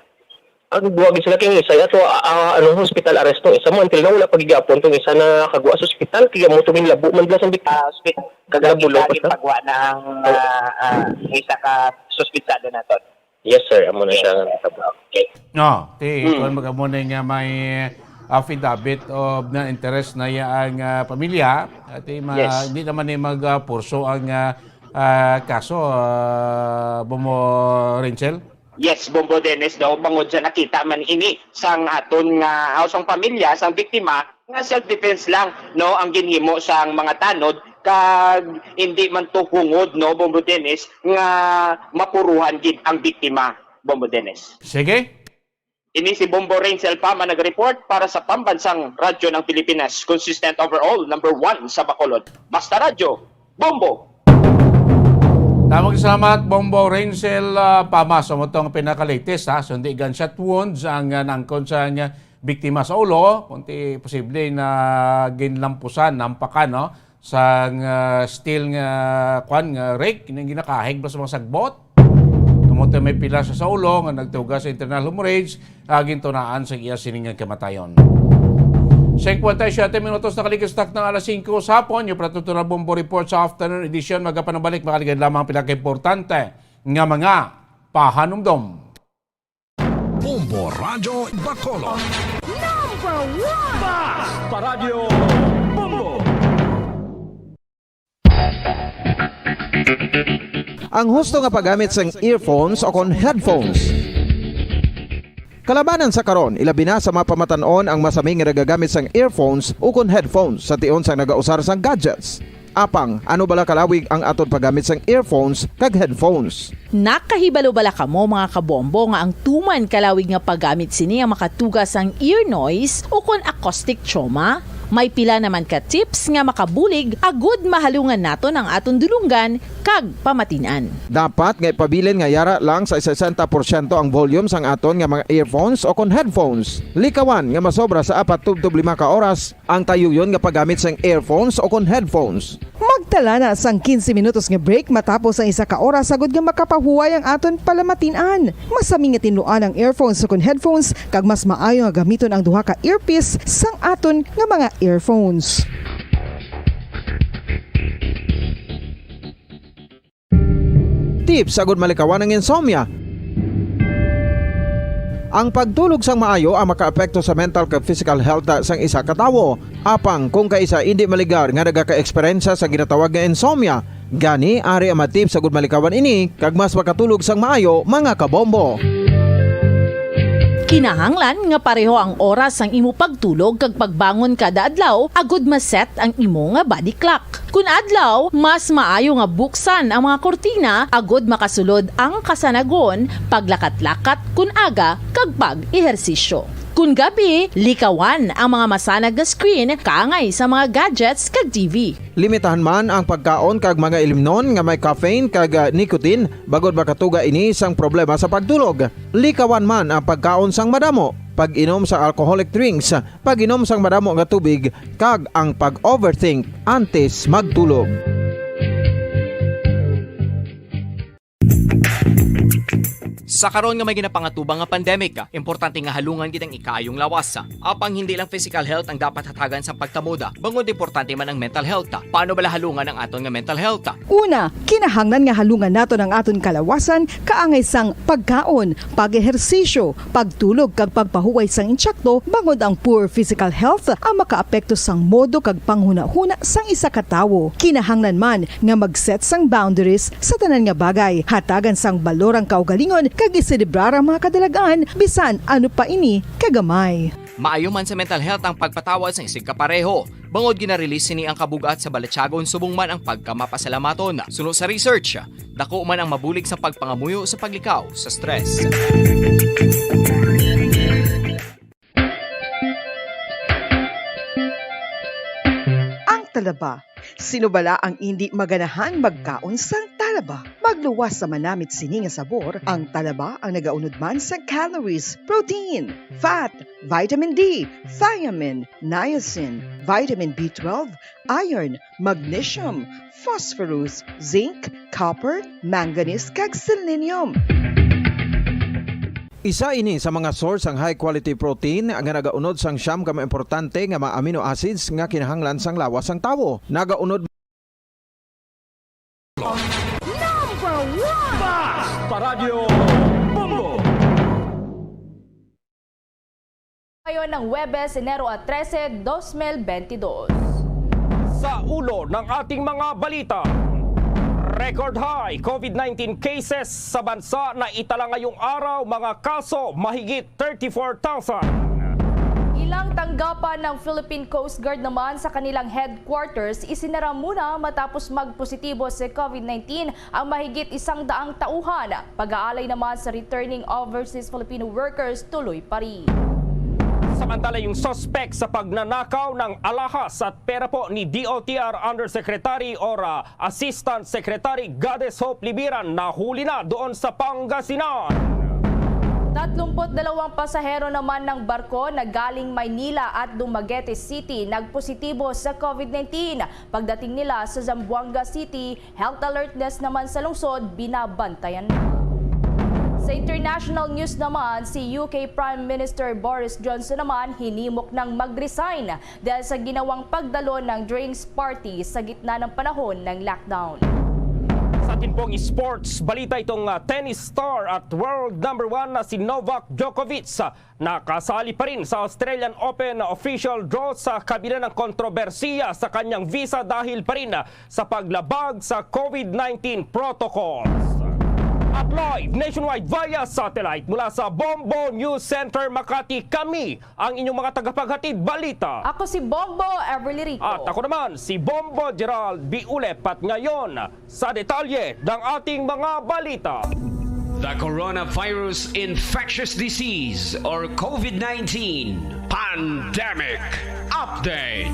Ang buwag sila kay isa, ato, ah, ano, hospital arrest tong isa mo. Until now, wala pa gid gyapon tong isa na kagwa sa hospital. Kaya mo tuming labo man lang sa biktima. Ah, hospital. Kagani Labo lang lagi pa siya. Pagwa na ang, ah, ah, isa ka suspitsado naton. Yes, sir. Amo na siya nga natabo. Okay. No, ti, Hmm. kuwan, mag-amo na nga may affidavit of non-interest na iya ang, ah, pamilya. At, eh, ma-, Yes. Hindi naman ni mag, ah, purso ang, ah, ah, kaso, ah, Bombo Renchel? Yes, Bombo Dennis, no, bangod sa nakita man ini sang aton nga, o sang pamilya sang biktima, nga self-defense lang, no, ang ginhimo sang mga tanod, kag hindi man to hungod, no, Bombo Dennis, nga mapuruhan gid ang biktima, Bombo Dennis. Sige. Ini si Bombo Rain Selpama nag-report para sa Pambansang Radyo ng Pilipinas, consistent overall, number one sa Bacolod. Basta Radyo, Bombo! Tamang salamat, Bombo Rensel, ah, Pamas. Amo tong pinaka-latest, ha. So, hindi gunshot wounds ang, ah, nangkon sa, ah, biktima sa ulo, kundi posible na ginlampusan, nampakan, no, sang, ah, steel nga, kwan, nga rake, kining ginakahig ba sa mga sagbot. Amo to may pila sa, sa ulo nga nagtuga sa internal hemorrhage, ah, gintunaan sa iya sining nga kamatayon. Singkwenta y siyete minutos nakaligis takna alas singko sa hapon. Yung Pratutura Bombo Report sa afternoon edition. Magapanabalik, makaligad lamang pila ka importante nga mga pahanumdom. Bombo Radyo Bacolod. Number one! Basta Radyo Bombo! Ang husto nga paggamit sang earphones o kon headphones. Kalabanan sa karon, ilabi na sa mga pamatan-on ang masami nga nagagamit sang earphones ukon headphones sa tion sang nagausar sang gadgets. Apang, ano bala kalawig ang aton paggamit sang earphones kag headphones? Nakahibalo bala kamo, mga kabombo, nga ang tuman kalawig nga paggamit sini ang makatuga sang ear noise ukon acoustic trauma? May pila naman ka tips nga makabulig agud mahalungan naton ang aton dulonggan kag pamatin-an. Dapat nga ipabilin nga yara lang sa sesenta porsyento ang volume sang aton nga mga earphones o kon headphones. Likawan nga masobra sa apat tubtob lima ka oras ang tayuyon nga paggamit sang earphones o kon headphones. Magtala na sang quince minutos nga break matapos ang isa ka oras agud nga makapahuway ang aton palamatin-an. Masami nga tinluan ang earphones o kon headphones, kag mas maayo nga gamiton ang duha ka earpiece sang aton nga mga earphones. Tips agud malikawan ang insomnia. Ang pagtulog sang maayo ang makaapekto sa mental kag physical health sang isa ka tawo. Apang kung kaisa indi maligar nga nagaka-eksperyensya sa ginatawag nga insomnia, gani ari ang mga tips agud malikawan ini kag mas makatulog sang maayo, mga kabombo. Kinahanglan nga pareho ang oras sang imo pagtulog kag pagbangon kada adlaw agud ma-set ang imo nga body clock. Kun adlaw, mas maayo nga buksan ang mga kurtina agud makasulod ang kasanagon, paglakat-lakat kun aga, kag pag-ehersisyo. Kun gabi, likawan ang mga masanag nga screen kaangay sa mga gadgets kag T V. Limitahan man ang pagkaon kag mga ilimnon nga may caffeine kag, ah, nicotine, bangod makatuga ini sang problema sa pagtulog. Likawan man ang pagkaon sang madamo, pag-inom sa alcoholic drinks, pag-inom sang madamo nga tubig, kag ang pag-overthink antes magtulog. Sa karon nga may ginapangatubang nga pandemic, importante nga halungan gid ang ikaayong lawas. Apang hindi lang physical health ang dapat hatagan sang pagtamod, bangod importante man ang mental health. Paano bala halungan ang aton nga mental health? Una, kinahanglan nga halungan naton ang aton kalawasan kaangay sang pagkaon, pag-ehersisyo, pagtulog kag pagpahuway sang intsakto, bangod ang poor physical health ang makaapekto sang modo kag panghunahuna sang isa ka tawo. Kinahanglan man nga mag-set sang boundaries sa tanan nga bagay, hatagan sang balor ang kaugalingon kag iselebrar ang mga kadalag-an, bisan ano pa ini kagamay. Maayo man sa mental health ang pagpatawad sang isigkapareho, bangod gina-release sini ang kabug-at sa balatyagon subong man ang pagkamapasalamaton. Suno sa research, dako man ang mabulig sa pagpangamuyo sa paglikaw sa stress. Ang talaba. Sino bala ang indi maganahan magkaon sang talaba? Magluwas sa manamit sini nga sabor, ang talaba ang nagaunod man sa calories, protein, fat, vitamin D, thiamine, niacin, vitamin B twelve, iron, magnesium, phosphorus, zinc, copper, manganese, kag selenium. Isa ini sa mga source sang high quality protein nga nagaunod sang siyam ka mga importante nga mga amino acids nga kinahanglan sang lawas sang tawo. Nagaunod Number one! Basta Radyo Bombo! Ngayon ng Huwebes, Enero a trese, dos mil bentidós. Sa ulo ng ating mga balita, record high COVID nineteen cases sa bansa, naitala ngayong araw, mga kaso mahigit thirty-four thousand. Ilang tanggapan ng Philippine Coast Guard naman sa kanilang headquarters, isinara muna matapos magpositibo sa COVID nineteen ang mahigit isang daang tauhan. Pag-aalay naman sa returning overseas Filipino workers tuloy pa rin. Samantala, yung suspect sa pagnanakaw ng alahas at pera po ni D O T R Undersecretary or ah, Assistant Secretary Goddess Hope Libiran nahuli na doon sa Pangasinan. Tatlumput dalawang pasahero naman ng barko na galing Maynila at Dumaguete City nagpositibo sa COVID nineteen. Pagdating nila sa Zamboanga City, health alertness naman sa lungsod binabantayan na. Sa international news naman, si U K Prime Minister Boris Johnson naman hinimok ng mag-resign dahil sa ginawang pagdalo ng drinks party sa gitna ng panahon ng lockdown. Sa atin pong sports balita, itong ah, tennis star at world number one na si Novak Djokovic, ah, nakasali pa rin sa Australian Open official draw sa kabila ng kontrobersiya sa kanyang visa dahil pa rin, ah, sa paglabag sa COVID nineteen protocols. At live nationwide via satellite mula sa Bombo News Center Makati, kami ang inyong mga tagapaghatid balita. Ako si Bombo Everly Rico. At ako naman, si Bombo Gerald Biulep. At ngayon, sa detalye ng ating mga balita. The coronavirus infectious disease or COVID nineteen pandemic update.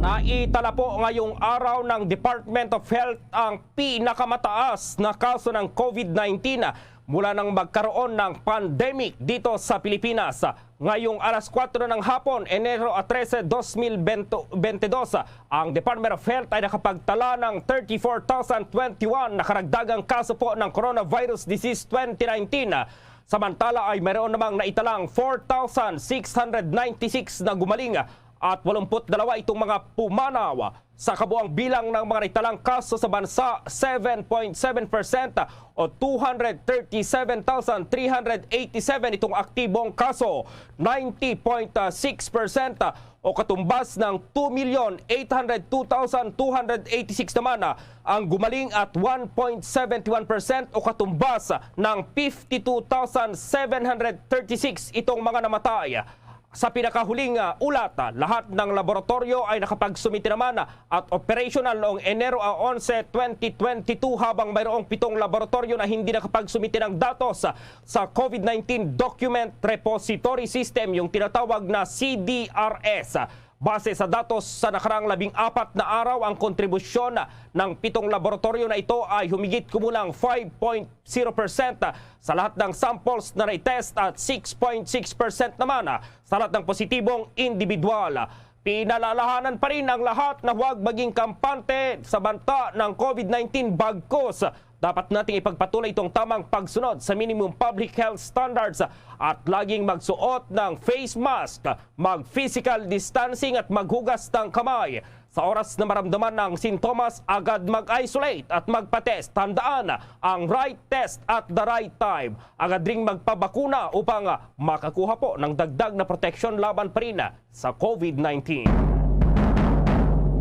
Naitala po ngayong araw ng Department of Health ang pinakamataas na kaso ng COVID nineteen mula nang magkaroon ng pandemic dito sa Pilipinas. Ngayong alas kuwatro ng hapon, Enero trese, dos mil bente, bente dos, ang Department of Health ay nakapagtala ng thirty-four thousand twenty-one na karagdagang kaso po ng coronavirus disease twenty nineteen. Samantala ay mayroon namang naitalang four thousand six hundred ninety-six na gumaling at walumput dalawa itong mga pumanaw. Sa kabuang bilang ng mga naitalang kaso sa bansa, seven point seven percent o two hundred thirty-seven thousand three hundred eighty-seven itong aktibong kaso, ninety point six percent o katumbas ng two million eight hundred two thousand two hundred eighty-six naman ang gumaling at one point seven one percent o katumbas ng fifty-two thousand seven hundred thirty-six itong mga namatay. Sa pinakahuling, ah, ulat, ah, lahat ng laboratoryo ay nakapagsumite naman, ah, at operational noong Enero a onse, twenty twenty-two, habang mayroong pitong laboratoryo na hindi nakapagsumite ng datos, ah, sa COVID nineteen Document Repository System, yung tinatawag na C D R S. Base sa datos sa nakarang labing apat na araw, ang kontribusyon ng pitong laboratoryo na ito ay humigit kumulang five point zero percent sa lahat ng samples na na-test at six point six percent naman sa lahat ng positibong individual. Pinalalahanan pa rin ang lahat na huwag maging kampante sa banta ng COVID nineteen, bagkus dapat nating ipagpatuloy itong tamang pagsunod sa minimum public health standards at laging magsuot ng face mask, mag-physical distancing at maghugas ng kamay. Sa oras na maramdaman ang sintomas, agad mag-isolate at magpa-test. Tandaan ang right test at the right time. Agad ring magpabakuna upang makakuha po ng dagdag na proteksyon laban pa rin sa COVID nineteen.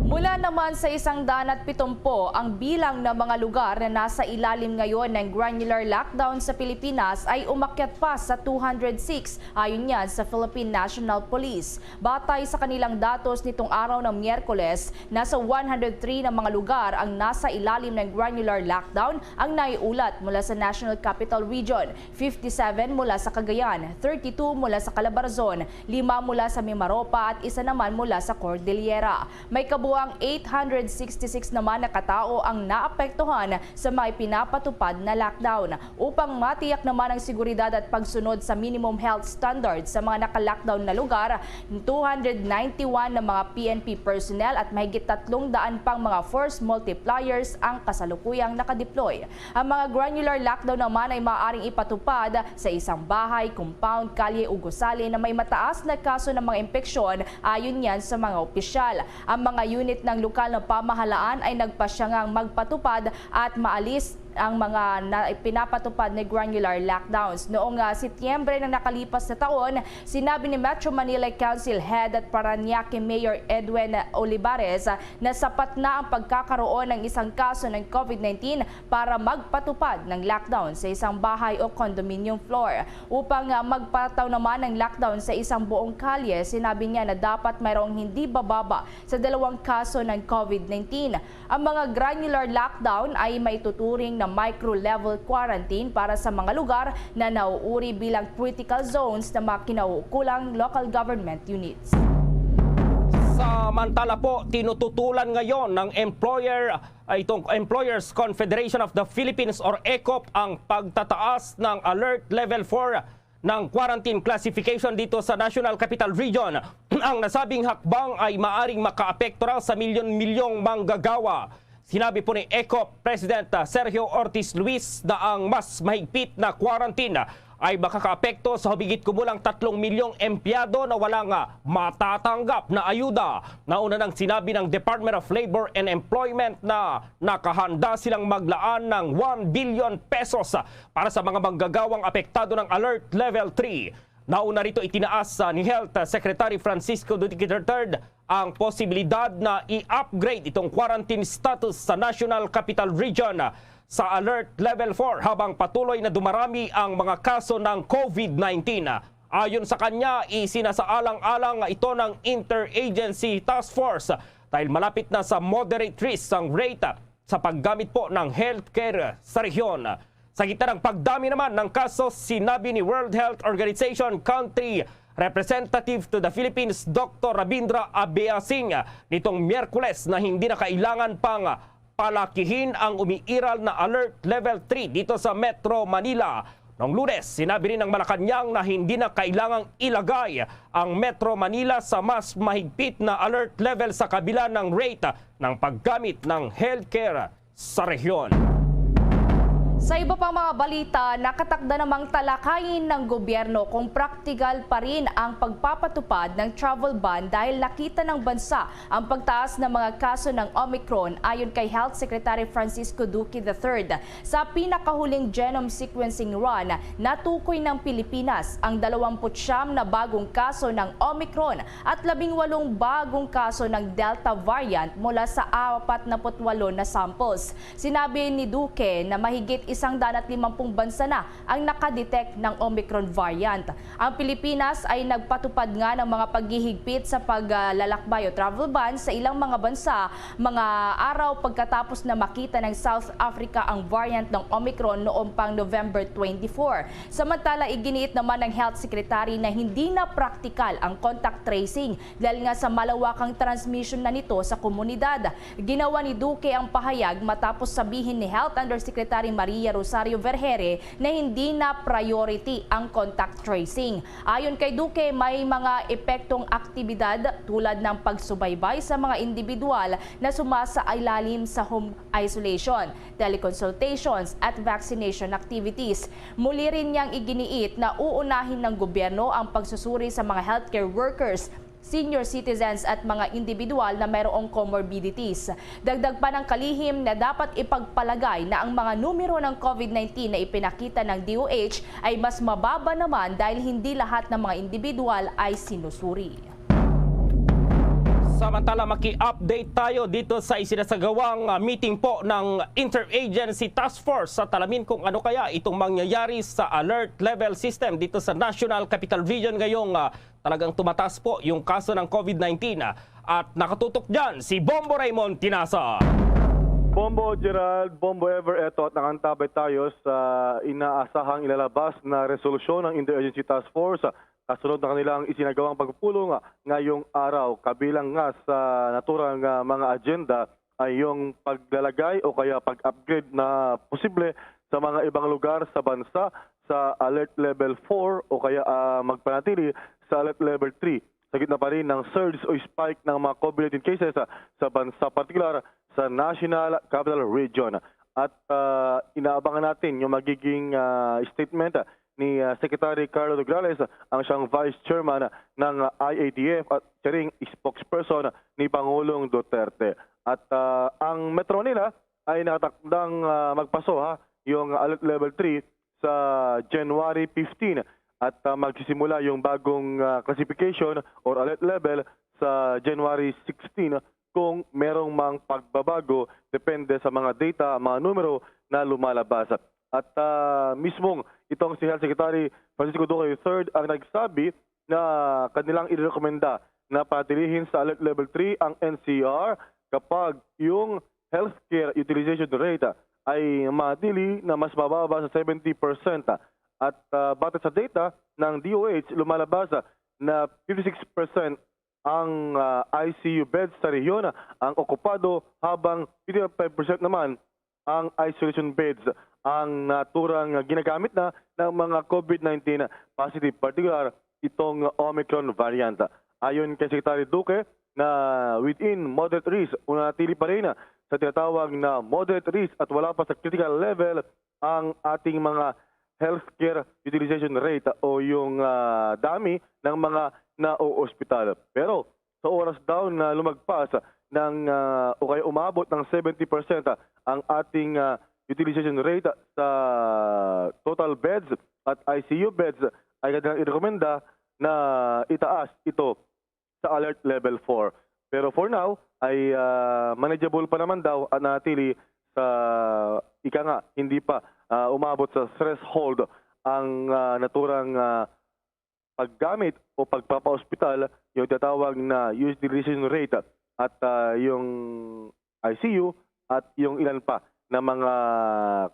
Mula Naman sa isang daan at pitumpo, ang bilang ng mga lugar na nasa ilalim ngayon ng granular lockdown sa Pilipinas ay umakyat pa sa two hundred six, ayon yan sa Philippine National Police. Batay sa kanilang datos nitong araw ng Miyerkules, nasa one hundred three na mga lugar ang nasa ilalim ng granular lockdown ang naiulat mula sa National Capital Region, fifty-seven mula sa Cagayan, thirty-two mula sa Calabarzon, lima mula sa Mimaropa at isa naman mula sa Cordillera. May kabuang eight hundred sixty-six naman na katao ang naapektuhan sa mga ipinapatupad na lockdown. Upang matiyak naman ang seguridad at pagsunod sa minimum health standards sa mga naka-lockdown na lugar, two hundred ninety-one na mga P N P personnel at mahigit tatlong daan pang mga force multipliers ang kasalukuyang nakadeploy. Ang mga granular lockdown naman ay maaaring ipatupad sa isang bahay, compound, kalye o gusali na may mataas na kaso ng mga impeksyon, ayon yan sa mga opisyal. Ang mga unit ng lokal na pamahalaan ay nagpasya ngang magpatupad at maalis ang mga na, pinapatupad na granular lockdowns. Noong, ah, Setyembre ng nakalipas na taon, sinabi ni Metro Manila Council Head at Parañaque Mayor Edwin Olivares, ah, na sapat na ang pagkakaroon ng isang kaso ng COVID nineteen para magpatupad ng lockdown sa isang bahay o condominium floor. Upang, ah, magpataw naman ng lockdown sa isang buong kalye, sinabi niya na dapat mayroong hindi bababa sa dalawang kaso ng COVID nineteen. Ang mga granular lockdown ay maituturing na micro-level quarantine para sa mga lugar na nauuri bilang critical zones ng mga kinauukulang local government units. Samantala po, tinututulan ngayon ng employer, ay itong Employers Confederation of the Philippines or ECOP ang pagtataas ng Alert Level four ng quarantine classification dito sa National Capital Region. Ang nasabing hakbang ay maaring makaapekto raw sa milyon-milyong manggagawa. Sinabi po ni ECOP President, ah, Sergio Ortiz Luis na ang mas mahigpit na quarantine ay makakaapekto sa humigit kumulang tatlong milyong empleyado na walang, ah, matatanggap na ayuda. Nauna nang sinabi ng Department of Labor and Employment na nakahanda silang maglaan ng one billion pesos para sa mga manggagawang apektado ng Alert Level three. Nauna rito, itinaas, ah, ni Health Secretary Francisco Duque the third ang posibilidad na i-upgrade itong quarantine status sa National Capital Region sa Alert Level four habang patuloy na dumarami ang mga kaso ng COVID nineteen. Ayon sa kanya, isinasaalang-alang ito ng Interagency Task Force dahil malapit na sa moderate risk ang rate sa paggamit po ng healthcare sa rehiyon. Sa gitna ng pagdami naman ng kaso, sinabi ni World Health Organization Country Representative to the Philippines, Doktor Rabindra Abeasing, nitong Miyerkules na hindi na kailangan pang palakihin ang umiiral na Alert Level three dito sa Metro Manila. Noong Lunes, sinabi rin ng Malacañang na hindi na kailangang ilagay ang Metro Manila sa mas mahigpit na alert level sa kabila ng rate ng paggamit ng healthcare sa rehiyon. Sa iba pang mga balita, nakatakda namang talakayin ng gobyerno kung praktikal pa rin ang pagpapatupad ng travel ban dahil nakita ng bansa ang pagtaas ng mga kaso ng Omicron, ayon kay Health Secretary Francisco Duque the third. Sa pinakahuling genome sequencing run, natukoy ng Pilipinas ang dalawampu't siyam na bagong kaso ng Omicron at labing walong bagong kaso ng Delta variant mula sa apat na put walo na samples. Sinabi ni Duque na mahigit isang daan at limampung bansa na ang nakadetect ng Omicron variant. Ang Pilipinas ay nagpatupad nga ng mga paghihigpit sa paglalakbay o travel ban sa ilang mga bansa, mga araw pagkatapos na makita ng South Africa ang variant ng Omicron noong pang November twenty-four. Samantala, iginiit naman ng Health Secretary na hindi na praktikal ang contact tracing dahil nga sa malawakang transmission na nito sa komunidad. Ginawa ni Duque ang pahayag matapos sabihin ni Health Undersecretary Maria Rosario Vergeire na hindi na priority ang contact tracing. Ayon kay Duque, may mga epektong aktibidad tulad ng pagsubaybay sa mga individual na sumasailalim sa home isolation, teleconsultations at vaccination activities. Muli rin niyang iginiit na uunahin ng gobyerno ang pagsusuri sa mga healthcare workers, senior citizens at mga individual na mayroong comorbidities. Dagdag pa ng kalihim na dapat ipagpalagay na ang mga numero ng COVID nineteen na ipinakita ng D O H ay mas mababa naman dahil hindi lahat ng mga individual ay sinusuri. Samantala, maki-update tayo dito sa isinasagawang, ah, meeting po ng Interagency Task Force sa Talamin kung ano kaya itong mangyayari sa alert level system dito sa National Capital Region ngayong, ah, talagang tumataas po yung kaso ng COVID nineteen. At nakatutok dyan si Bombo Raymond Tinasa. Bombo Gerald, Bombo Ever, eto at nakantabay tayo sa inaasahang ilalabas na resolusyon ng Interagency Task Force kasunod na kanilang isinagawang pagpupulong ngayong araw, kabilang nga sa naturang, ah, mga agenda ay yung paglalagay o kaya pag-upgrade na posible sa mga ibang lugar sa bansa sa Alert Level four o kaya, ah, magpanatili sa Alert Level three sa gitna pa rin ng surge o spike ng mga COVID nineteen cases, ah, sa bansa, partikular sa National Capital Region. At, ah, inaabangan natin yung magiging, ah, statement, ah, ni, ah, Secretary Carlo Nograles, ang siyang Vice Chairman ng, ah, I A T F at siya ring spokesperson ni Pangulong Duterte. At, ah, ang Metro Manila ay nakatakdang, ah, magpaso, ha, yung Alert Level three sa January fifteen at, ah, magsisimula yung bagong, ah, classification or alert level sa January sixteen kung merong mang pagbabago, depende sa mga data, mga numero na lumalabas. At, ah, mismong itong si Health Secretary Francisco Duque the third ang nagsabi na kanilang irekomenda na patilihin sa Alert Level three ang N C R kapag yung healthcare utilization rate ay matili na mas mababa sa seventy percent. At, ah, batay sa data ng D O H, lumalabas na fifty-six percent ang, ah, I C U beds sa rehiyon ang okupado, habang fifty-five percent naman ang isolation beds ang naturang ginagamit na ng mga COVID nineteen positive, partikular itong Omicron variant. Ayon kay Secretary Duque, na within moderate risk o nanatili pa rin sa tinatawag na moderate risk at wala pa sa critical level ang ating mga healthcare utilization rate o yung, ah, dami ng mga naoospital. Pero sa oras daw na lumagpas ng, ah, o kaya umabot ng seventy percent ang ating, ah, utilization rate sa total beds at I C U beds, ay kanilang irekomenda na itaas ito sa Alert Level four. Pero for now, ay, ah, manageable pa naman daw at nanatili sa, ika nga, hindi pa, ah, umabot sa threshold ang, ah, naturang, ah, paggamit o pagpapaospital, yung tinatawag na utilization rate at, ah, yung I C U at yung ilan pa na mga,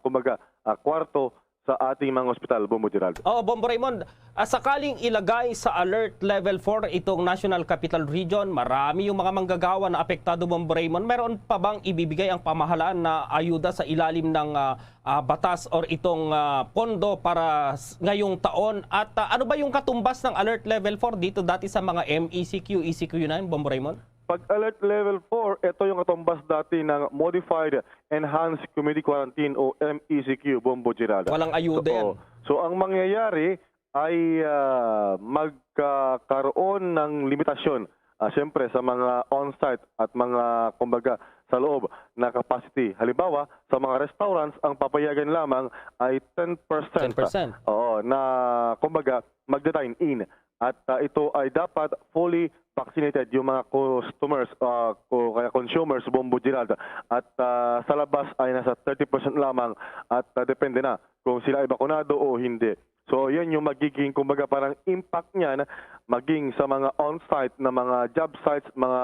kumbaga, ah, kwarto sa ating mga ospital, Bombo Gerald. Oo, Bombo Raymond, ah, sakaling ilagay sa Alert Level four itong National Capital Region, marami yung mga manggagawa na apektado, Bombo Raymond. Meron pa bang ibibigay ang pamahalaan na ayuda sa ilalim ng, ah, ah, batas or itong, ah, pondo para s-, ngayong taon? At, ah, ano ba yung katumbas ng Alert Level four dito dati sa mga M E C Q, E C Q nine, Bombo Raymond? Pag Alert Level four, ito yung katumbas dati ng Modified Enhanced Community Quarantine o M E C Q, Bombo Gerald. Walang ayuda So, yan. oh. So, ang mangyayari ay, ah, magkakaroon ng limitasyon, ah, siyempre, sa mga on-site at mga, kumbaga, sa loob na capacity. Halimbawa, sa mga restaurants, ang papayagan lamang ay ten percent. Ten percent. Oo, na, kumbaga, magda-dine-in. At, ah, ito ay dapat fully vaccinated yung mga customers, ah, o kaya consumers, Bombo Gerald. At, ah, sa labas ay nasa thirty percent lamang at, ah, depende na kung sila ay bakunado o hindi. So, yan yung magiging, kumbaga, parang impact niyan maging sa mga on-site na mga job sites, mga,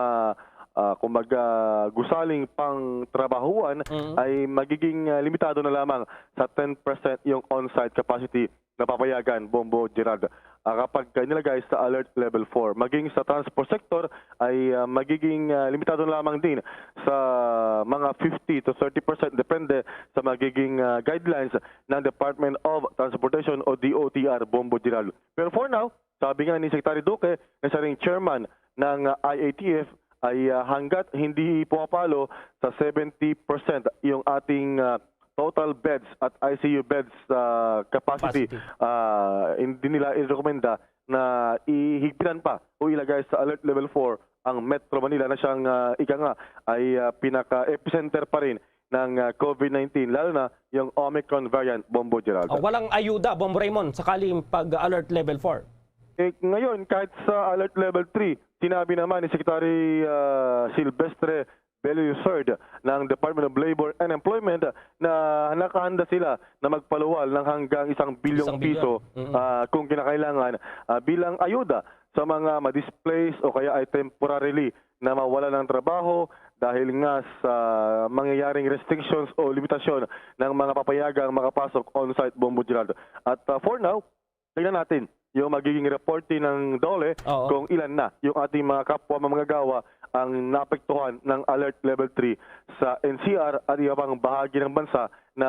ah, kumbaga, gusaling pangtrabahuan Mm. ay magiging, ah, limitado na lamang sa ten percent yung on-site capacity napapayagan, Bombo Gerald. Ah, kapag nilagay sa Alert Level four, maging sa transport sector ay, ah, magiging, ah, limitado na lamang din sa mga fifty to thirty percent, depende sa magiging, ah, guidelines ng Department of Transportation o D O T R, Bombo Gerald. Pero for now, sabi nga ni Secretary Duque na siya ring chairman ng, ah, I A T F, ay, ah, hanggat hindi pumapalo sa seventy percent yung ating, ah, total beds at I C U beds, ah, capacity, Capacity. ah, hindi nila irekomenda na ihigpitan pa o ilagay sa Alert Level four ang Metro Manila na siyang, ah, ika nga, ay, ah, pinaka-epicenter pa rin ng, ah, COVID nineteen, lalo na yung Omicron variant, Bombo Gerald. Oh, walang ayuda, Bombo Raymond, sakaling pag-alert level four. Eh, ngayon, kahit sa alert level three, Sinabi naman ni Secretary, ah, Silvestre Bello the third ng Department of Labor and Employment na nakahanda sila na magpaluwal ng hanggang isang bilyong Isang bilyon. piso, Mm. ah, kung kinakailangan, ah, bilang ayuda sa mga ma-displace o kaya ay temporarily na mawala ng trabaho dahil nga sa mangyayaring restrictions o limitasyon ng mga papayagang makapasok on-site, Bombo Gerald. At, ah, for now, tingnan natin yung magiging reporte ng DOLE Oo. kung ilan na yung ating mga kapwa manggagawa ang naapektuhan ng Alert Level three sa N C R at iba pang bahagi ng bansa na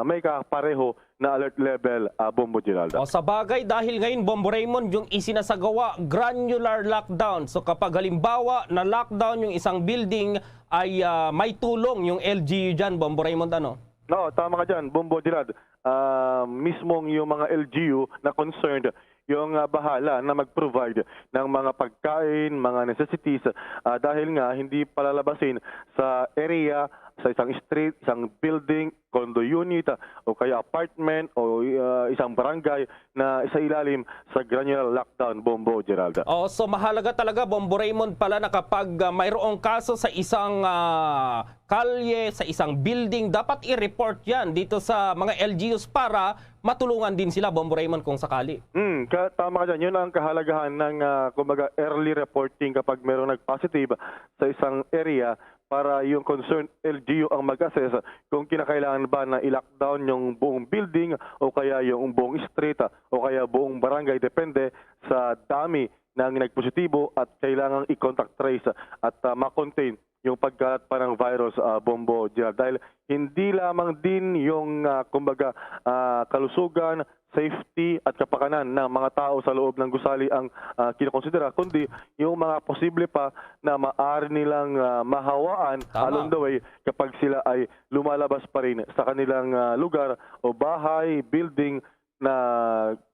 may kapareho na alert level, ah, Bombo Gerald. O, sa bagay, dahil ngayon, Bombo Raymond, yung isinasagawa, granular lockdown. So, kapag halimbawa na lockdown yung isang building, ay, ah, may tulong yung L G U dyan, Bombo Raymond, ano? No, tama ka dyan, Bombo Gerald. Ah, mismong yung mga L G U na concerned yung, ah, bahala na mag-provide ng mga pagkain, mga necessities, ah, dahil nga hindi palalabasin sa area, sa isang street, isang building, condo unit, ah, o kaya apartment, o, ah, isang barangay na sa ilalim sa granular lockdown, Bombo Gerald. Oh, so mahalaga talaga, Bombo Raymond, pala na kapag, ah, mayroong kaso sa isang, ah, kalye, sa isang building, dapat i-report yan dito sa mga L G Us para matulungan din sila, Bombo Raymond, kung sakali. Hmm, ka-, tama ka dyan. Yun ang kahalagahan ng, ah, kumbaga, early reporting kapag mayroong nag-positive sa isang area para yung concerned L G U ang mag-assess kung kinakailangan ba na i-lockdown yung buong building o kaya yung buong street, ah, o kaya buong barangay, depende sa dami ng nagpositibo at kailangang i-contact trace at, ah, ma-contain yung pagkalat pa ng virus, ah, Bombo Gerald. Dahil hindi lamang din yung, ah, kumbaga, ah, kalusugan, safety at kapakanan ng mga tao sa loob ng gusali ang, ah, kinokonsidera, kundi yung mga posible pa na maaari nilang, ah, mahawaan Tama. along the way kapag sila ay lumalabas pa rin sa kanilang, ah, lugar o bahay, building na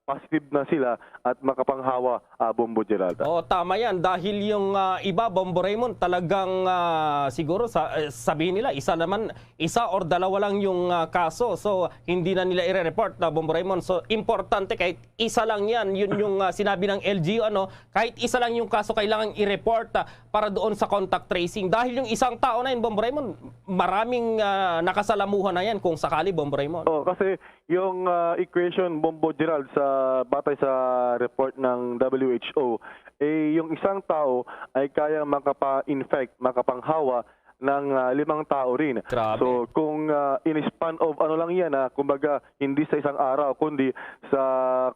positive na sila at makapanghawa, ah, Bombo Gerald. Oo, tama yan. Dahil yung, ah, iba, Bombo Raymond, talagang, ah, siguro sa, eh, sabihin nila, isa naman, isa or dalawa lang yung, ah, kaso. So, hindi na nila ire-report na, Bombo Raymond. So, importante kahit isa lang yan. Yun yung, ah, sinabi ng L G U, ano, kahit isa lang yung kaso kailangan i-report, ah, para doon sa contact tracing. Dahil yung isang tao na yun, Bombo Raymond, maraming, ah, nakasalamuhan na yan kung sakali, Bombo Raymond. Oh, kasi yung, ah, equation, Bombo Gerald, sa, batay sa report ng W H O, eh, yung isang tao ay kayang makapa-infect, makapanghawa ng, ah, limang tao rin. Grabe. So, kung, ah, in a span of ano lang yan, ah, kumbaga, hindi sa isang araw, kundi sa,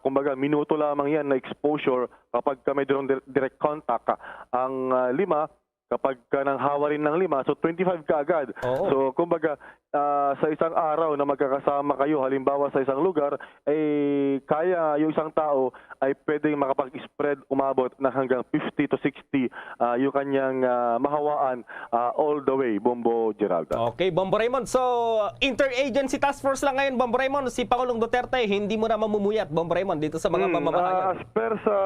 kumbaga, minuto lamang yan na exposure kapag ka may direct, direct contact, ah, ang, ah, lima, kapag ka nanghawa rin ng lima, so twenty-five ka agad. Oo. So, kumbaga, ah, sa isang araw na magkakasama kayo, halimbawa sa isang lugar, eh, kaya yung isang tao ay pwedeng makapag-spread, umabot na hanggang fifty to sixty, ah, yung kanyang, ah, mahawaan, ah, all the way, Bombo Gerald. Okay, Bombo Raymond. So, interagency task force lang ngayon, Bombo Raymond. Si Pangulong Duterte, hindi mo na mamumuyat, Bombo Raymond, dito sa mga Hmm, mamamahayag. ah, as per sa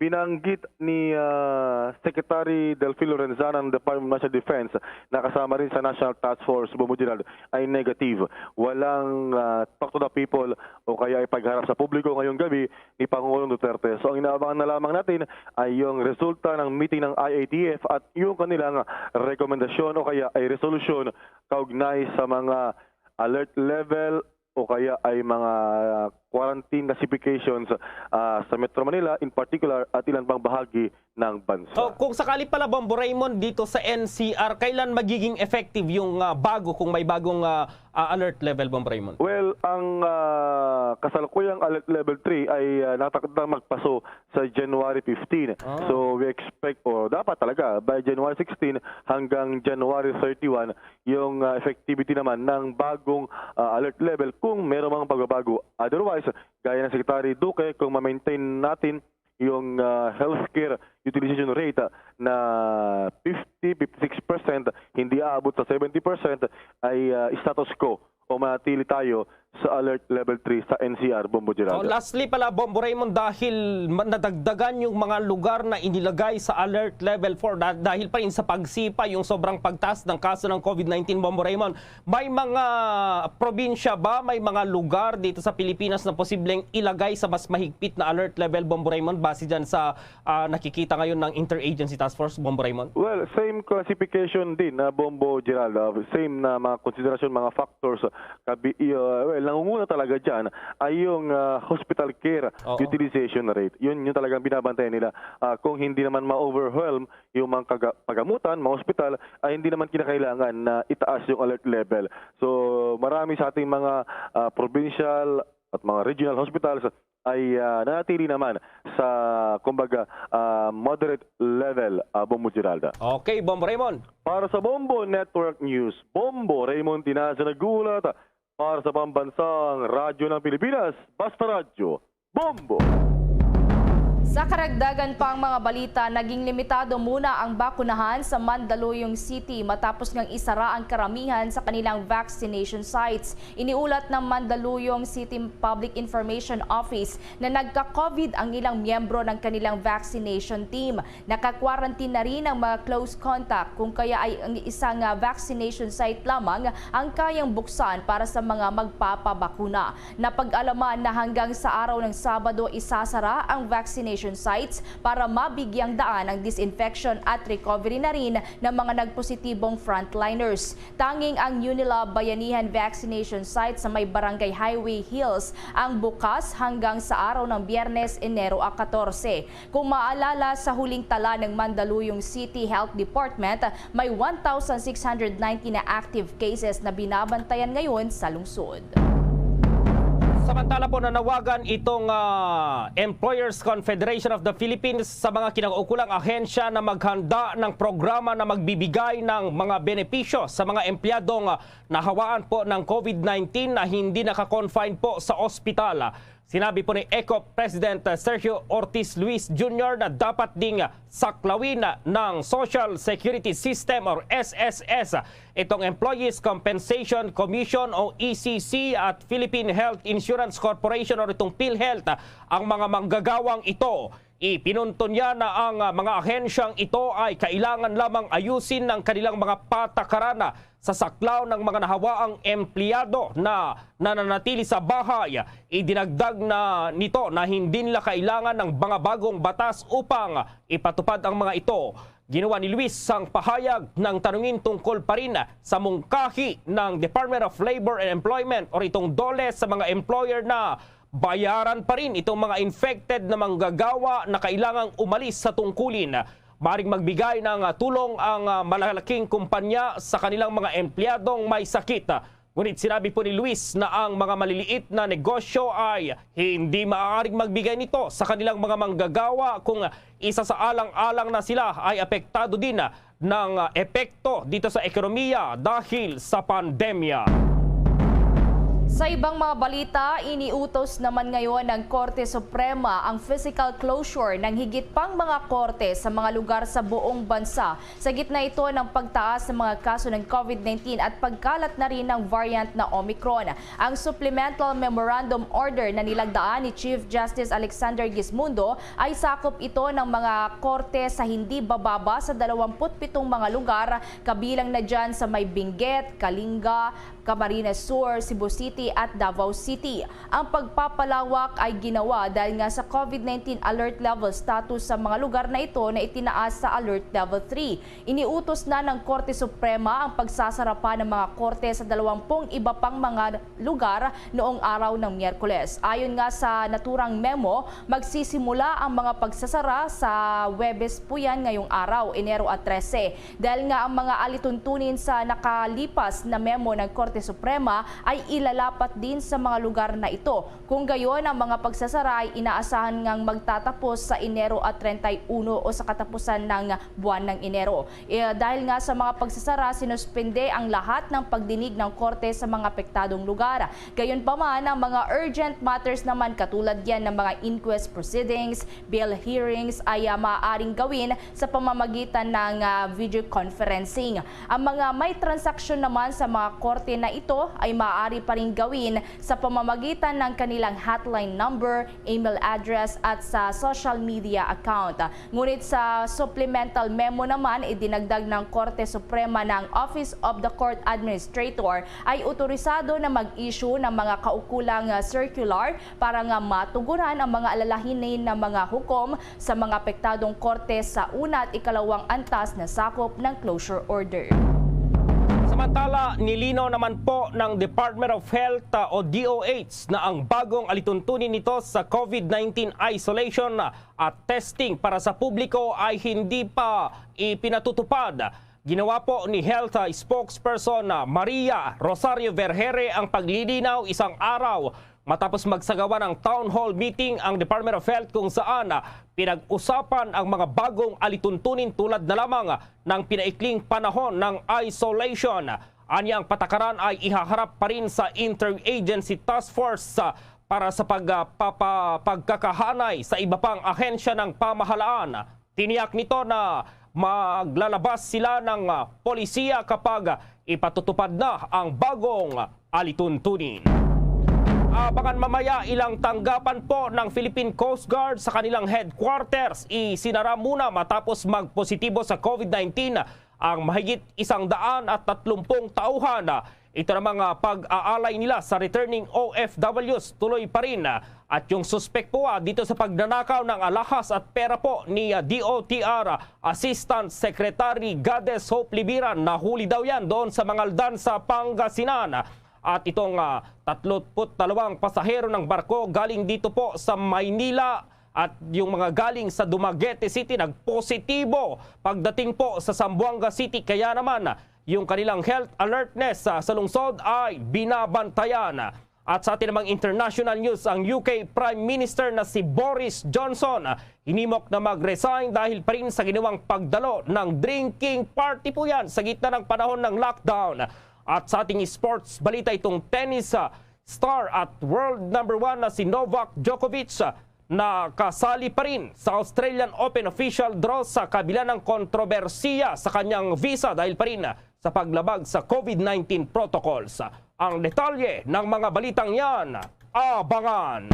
binanggit ni, ah, Secretary Delfin Lorenzana ng Department of National Defense, na kasama rin sa National Task Force, Bombo Gerald, ay negative. Walang, ah, talk to the people o kaya ay pagharap sa publiko ngayong gabi ni Pangulong Duterte. So, ang inaabangan na lamang natin ay yung resulta ng meeting ng I A T F at yung kanilang rekomendasyon o kaya ay resolusyon kaugnay sa mga alert level o kaya ay mga quarantine classifications, ah, sa Metro Manila in particular at ilan pang bahagi ng bansa. Oh, kung sakali pala, Bombo Raymond, dito sa N C R, kailan magiging effective yung, ah, bago, kung may bagong, ah, ah, alert level, Bombo Raymond? Well, ang, ah, kasalukuyang alert level three ay, ah, nakatakdang magpaso sa January fifteen. Ah. So, we expect, o dapat talaga, by January sixteen hanggang January thirty-one, yung, ah, effectivity naman ng bagong, ah, alert level kung meron mang pagbabago. Otherwise, gaya ng Secretary Duque, kung ma-maintain natin yung, ah, healthcare utilization rate, ah, na fifty, fifty-six percent, hindi aabot sa seventy percent, ay, ah, status quo o manatili tayo sa alert level three sa N C R, Bombo So, Geraldo. Lastly pala, Bombo Raymond, dahil ma- nadagdagan yung mga lugar na inilagay sa alert level four, da- dahil pa rin sa pagsipa yung sobrang pagtaas ng kaso ng COVID nineteen, Bombo Raymond, may mga probinsya ba, may mga lugar dito sa Pilipinas na posibleng ilagay sa mas mahigpit na alert level, Bombo Raymond, base dyan sa ah, nakikita ngayon ng Interagency Task Force, Bombo Raymond? Well, same classification din na, Bombo Geraldo. Same na mga konsiderasyon, mga factors. Kabi, uh, well, nangunguna talaga dyan ay yung ah, hospital care Oo. utilization rate. Yun yung talagang binabantayan nila. Ah, kung hindi naman ma-overwhelm yung mga kaga- pagamutan, mga hospital, ay hindi naman kinakailangan na itaas yung alert level. So, marami sa ating mga ah, provincial at mga regional hospitals ay ah, nanatili naman sa, kumbaga, ah, moderate level, ah, Bombo Geraldo. Okay, Bombo Raymond. Para sa Bombo Network News, Bombo Raymond Tinaza nag-uulat. Para sa Pambansang Radyo ng Pilipinas, Basta Radyo, Bombo! Sa karagdagan pang mga balita, naging limitado muna ang bakunahan sa Mandaluyong City matapos ngang isara ang karamihan sa kanilang vaccination sites. Iniulat ng Mandaluyong City Public Information Office na nagka-COVID ang ilang miyembro ng kanilang vaccination team. Naka-quarantine na rin ang mga close contact, kung kaya ay ang isang ah, vaccination site lamang ang kayang buksan para sa mga magpapabakuna. Napag-alaman na hanggang sa araw ng Sabado isasara ang vaccination sites para mabigyang daan ang disinfection at recovery na rin ng mga nagpositibong frontliners. Tanging ang Unilab Bayanihan Vaccination Site sa may Barangay Highway Hills ang bukas hanggang sa araw ng Biyernes, Enero a katorse. Kung maalala, sa huling tala ng Mandaluyong City Health Department, may one thousand six hundred ninety na active cases na binabantayan ngayon sa lungsod. Samantala po, nanawagan itong ah, Employers Confederation of the Philippines sa mga kinaukulang ahensya na maghanda ng programa na magbibigay ng mga benepisyo sa mga empleyadong ah, nahawaan po ng COVID nineteen na hindi naka-confine po sa ospital. Sinabi po ni ECOP President Sergio Ortiz Luis Junior na dapat ding saklawin ng Social Security System or S S S itong Employees Compensation Commission o E C C at Philippine Health Insurance Corporation or itong PhilHealth ang mga manggagawang ito. Ipinuntun niya na ang ah, mga ahensyang ito ay kailangan lamang ayusin ng kanilang mga patakaran sa saklaw ng mga nahawaang empleyado na nananatili sa bahay. Idinagdag na nito na hindi nila kailangan ng mga bagong batas upang ipatupad ang mga ito. Ginawa ni Luis ang pahayag ng tanungin tungkol pa rin sa mungkahi ng Department of Labor and Employment o itong DOLE sa mga employer na bayaran pa rin itong mga infected na manggagawa na kailangang umalis sa tungkulin. Maring magbigay ng ah, tulong ang ah, malalaking kumpanya sa kanilang mga empleyadong may sakit. Ngunit sinabi po ni Luis na ang mga maliliit na negosyo ay hindi maaaring magbigay nito sa kanilang mga manggagawa kung isa sa alang-alang na sila ay apektado din ng ah, epekto dito sa ekonomiya dahil sa pandemya. Sa ibang mga balita, iniutos naman ngayon ng Korte Suprema ang physical closure ng higit pang mga korte sa mga lugar sa buong bansa sa gitna ito ng pagtaas ng mga kaso ng COVID nineteen at pagkalat na rin ng variant na Omicron. Ang supplemental memorandum order na nilagdaan ni Chief Justice Alexander Gizmundo ay sakop ito ng mga korte sa hindi bababa sa dalawampu't pitong mga lugar, kabilang na dyan sa may Benguet, Kalinga, Camarines Sur, Cebu City at Davao City. Ang pagpapalawak ay ginawa dahil nga sa COVID nineteen alert level status sa mga lugar na ito na itinaas sa alert level three. Iniutos na ng Korte Suprema ang pagsasara pa ng mga korte sa dalawampung iba pang mga lugar noong araw ng Miyerkules. Ayon nga sa naturang memo, magsisimula ang mga pagsasara sa Huwebes po yan ngayong araw, Enero a trese. Dahil nga ang mga alituntunin sa nakalipas na memo ng Korte Suprema ay ilala dapat din sa mga lugar na ito. Kung gayon, ang mga pagsasara ay inaasahan ngang magtatapos sa Enero at treinta y uno o sa katapusan ng buwan ng Enero. Eh, dahil nga sa mga pagsasara, sinuspende ang lahat ng pagdinig ng korte sa mga apektadong lugar. Gayunpaman, ang mga urgent matters naman, katulad yan ng mga inquest proceedings, bail hearings, ay, ah, maaaring gawin sa pamamagitan ng, ah, video conferencing. Ang mga may transaksyon naman sa mga korte na ito ay maaari pa rin gawin sa pamamagitan ng kanilang hotline number, email address, at sa social media account. Ngunit sa supplemental memo naman, idinagdag ng Korte Suprema na ang Office of the Court Administrator ay otorisado na mag-issue ng mga kaukulang, ah, circular para nga matugunan ang mga alalahanin na mga hukom sa mga apektadong korte sa una at ikalawang antas na sakop ng closure order. Samantala, nilinaw naman po ng Department of Health, uh, o D O H, na ang bagong alituntunin nito sa COVID nineteen isolation at testing para sa publiko ay hindi pa ipinatutupad. Ginawa po ni Health, uh, Spokesperson, uh, Maria Rosario Vergere ang paglilinaw isang araw matapos magsagawa ng town hall meeting ang Department of Health, kung saan, ah, pinag-usapan ang mga bagong alituntunin, tulad na lamang ng pinaikling panahon ng isolation. Anya, ang patakaran ay ihaharap pa rin sa Interagency Task Force, ah, para sa pag, ah, papa-, pagkakahanay sa iba pang ahensya ng pamahalaan. Tiniyak nito na maglalabas sila ng, ah, polisiya kapag ipatutupad na ang bagong alituntunin. Abangan mamaya ilang tanggapan po ng Philippine Coast Guard sa kanilang headquarters. Isinara muna matapos magpositibo sa COVID nineteen ang mahigit isang daan at tatlumpung tauhan. Ito namang, ah, pag-aalay nila sa returning O F Ws tuloy pa rin. At yung suspek po, ah, dito sa pagnanakaw ng alahas at pera po ni, ah, D O T R Assistant Secretary Goddess Hope Libiran, nahuli daw yan doon sa Mangaldan sa Pangasinan. At itong, ah, tatlumput dalawang pasahero ng barko galing dito po sa Maynila at yung mga galing sa Dumaguete City nagpositibo pagdating po sa Zamboanga City. Kaya naman, yung kanilang health alertness, ah, sa lungsod ay binabantayan. At sa atin namang international news, ang U K Prime Minister na si Boris Johnson, ah, hinimok na mag-resign dahil pa rin sa ginawang pagdalo ng drinking party po yan sa gitna ng panahon ng lockdown. At sa ating sports balita, itong tennis, ah, star at world number one na si Novak Djokovic, ah, nakasali pa rin sa Australian Open official draw sa kabila ng kontrobersiya sa kanyang visa dahil pa rin sa paglabag sa COVID nineteen protocols. Ang detalye ng mga balitang yan, abangan.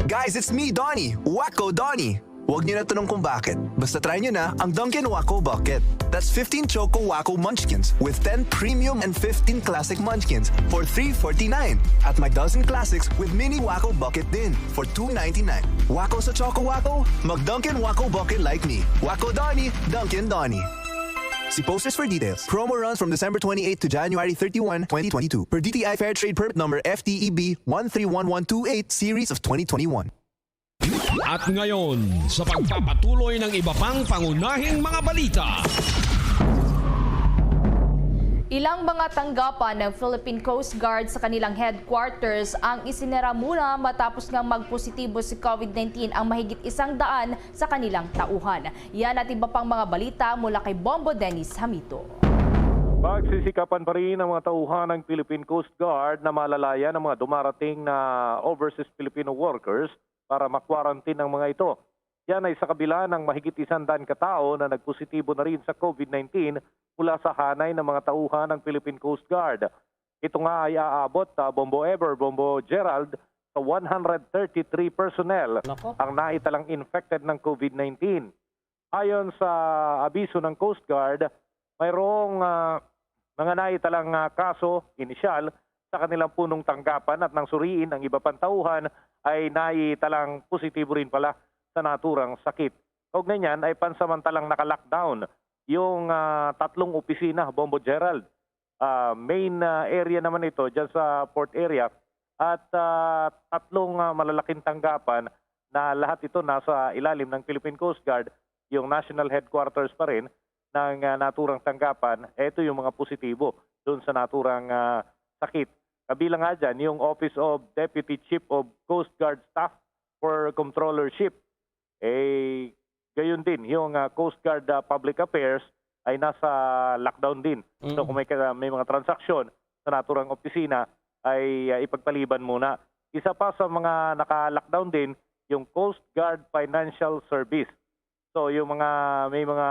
Guys, it's me, Donnie. Wacko Donnie. Huwag niyo na tanong kung bakit. Basta try niyo na ang Dunkin' Wacko Bucket. That's fifteen Choco Wacko Munchkins with ten Premium and fifteen Classic Munchkins for three forty-nine. At may dozen Classics with Mini Wacko Bucket din for two ninety-nine. Wacko sa Choco Wacko? Mag Dunkin' Wacko Bucket like me. Wacko Donnie, Dunkin' Donnie. See posters for details. Promo runs from December twenty-eighth to January thirty-one, twenty twenty-two. Per D T I Fair Trade Permit Number F T E B one three one one two eight Series of twenty twenty-one. At ngayon, sa pagpapatuloy ng iba pang pangunahing mga balita. Ilang mga tanggapan ng Philippine Coast Guard sa kanilang headquarters ang isinara muna matapos nga magpositibo si COVID nineteen ang mahigit isang daan sa kanilang tauhan. Yan at iba pang mga balita mula kay Bombo Dennis Hamito. Pagsisikapan pa rin ang mga tauhan ng Philippine Coast Guard na malalayan ang mga dumarating na overseas Filipino workers para ma-quarantine ang mga ito. Yan ay sa kabila ng mahigit isang daan ka tao na nagpositibo na rin sa COVID nineteen mula sa hanay ng mga tauhan ng Philippine Coast Guard. Ito nga ay aabot, ah, Bombo Ever, Bombo Gerald, sa one hundred thirty-three personnel ang naitalang infected ng COVID nineteen. Ayon sa abiso ng Coast Guard, mayroong, ah, mga naitalang, ah, kaso inisyal sa kanilang punong tanggapan at nang suriin ang iba pang tauhan ay naitalang positibo rin pala sa naturang sakit. Kaugnay niyan ay pansamantalang naka-lockdown yung, ah, tatlong opisina, Bombo Gerald. Ah, main, ah, area naman ito dyan sa port area at, ah, tatlong, ah, malalaking tanggapan na lahat ito nasa ilalim ng Philippine Coast Guard, yung national headquarters pa rin ng, ah, naturang tanggapan. Ito yung mga positibo doon sa naturang, ah, sakit. Kabilang nga dyan yung Office of Deputy Chief of Coast Guard Staff for Controllership. Eh, gayon din, yung ah, Coast Guard ah, Public Affairs ay nasa lockdown din. So Mm. kung may, ka- may mga transaksyon sa naturang opisina, ay ah, ipagpaliban muna. Isa pa sa mga naka-lockdown din, yung Coast Guard Financial Service. So yung mga may mga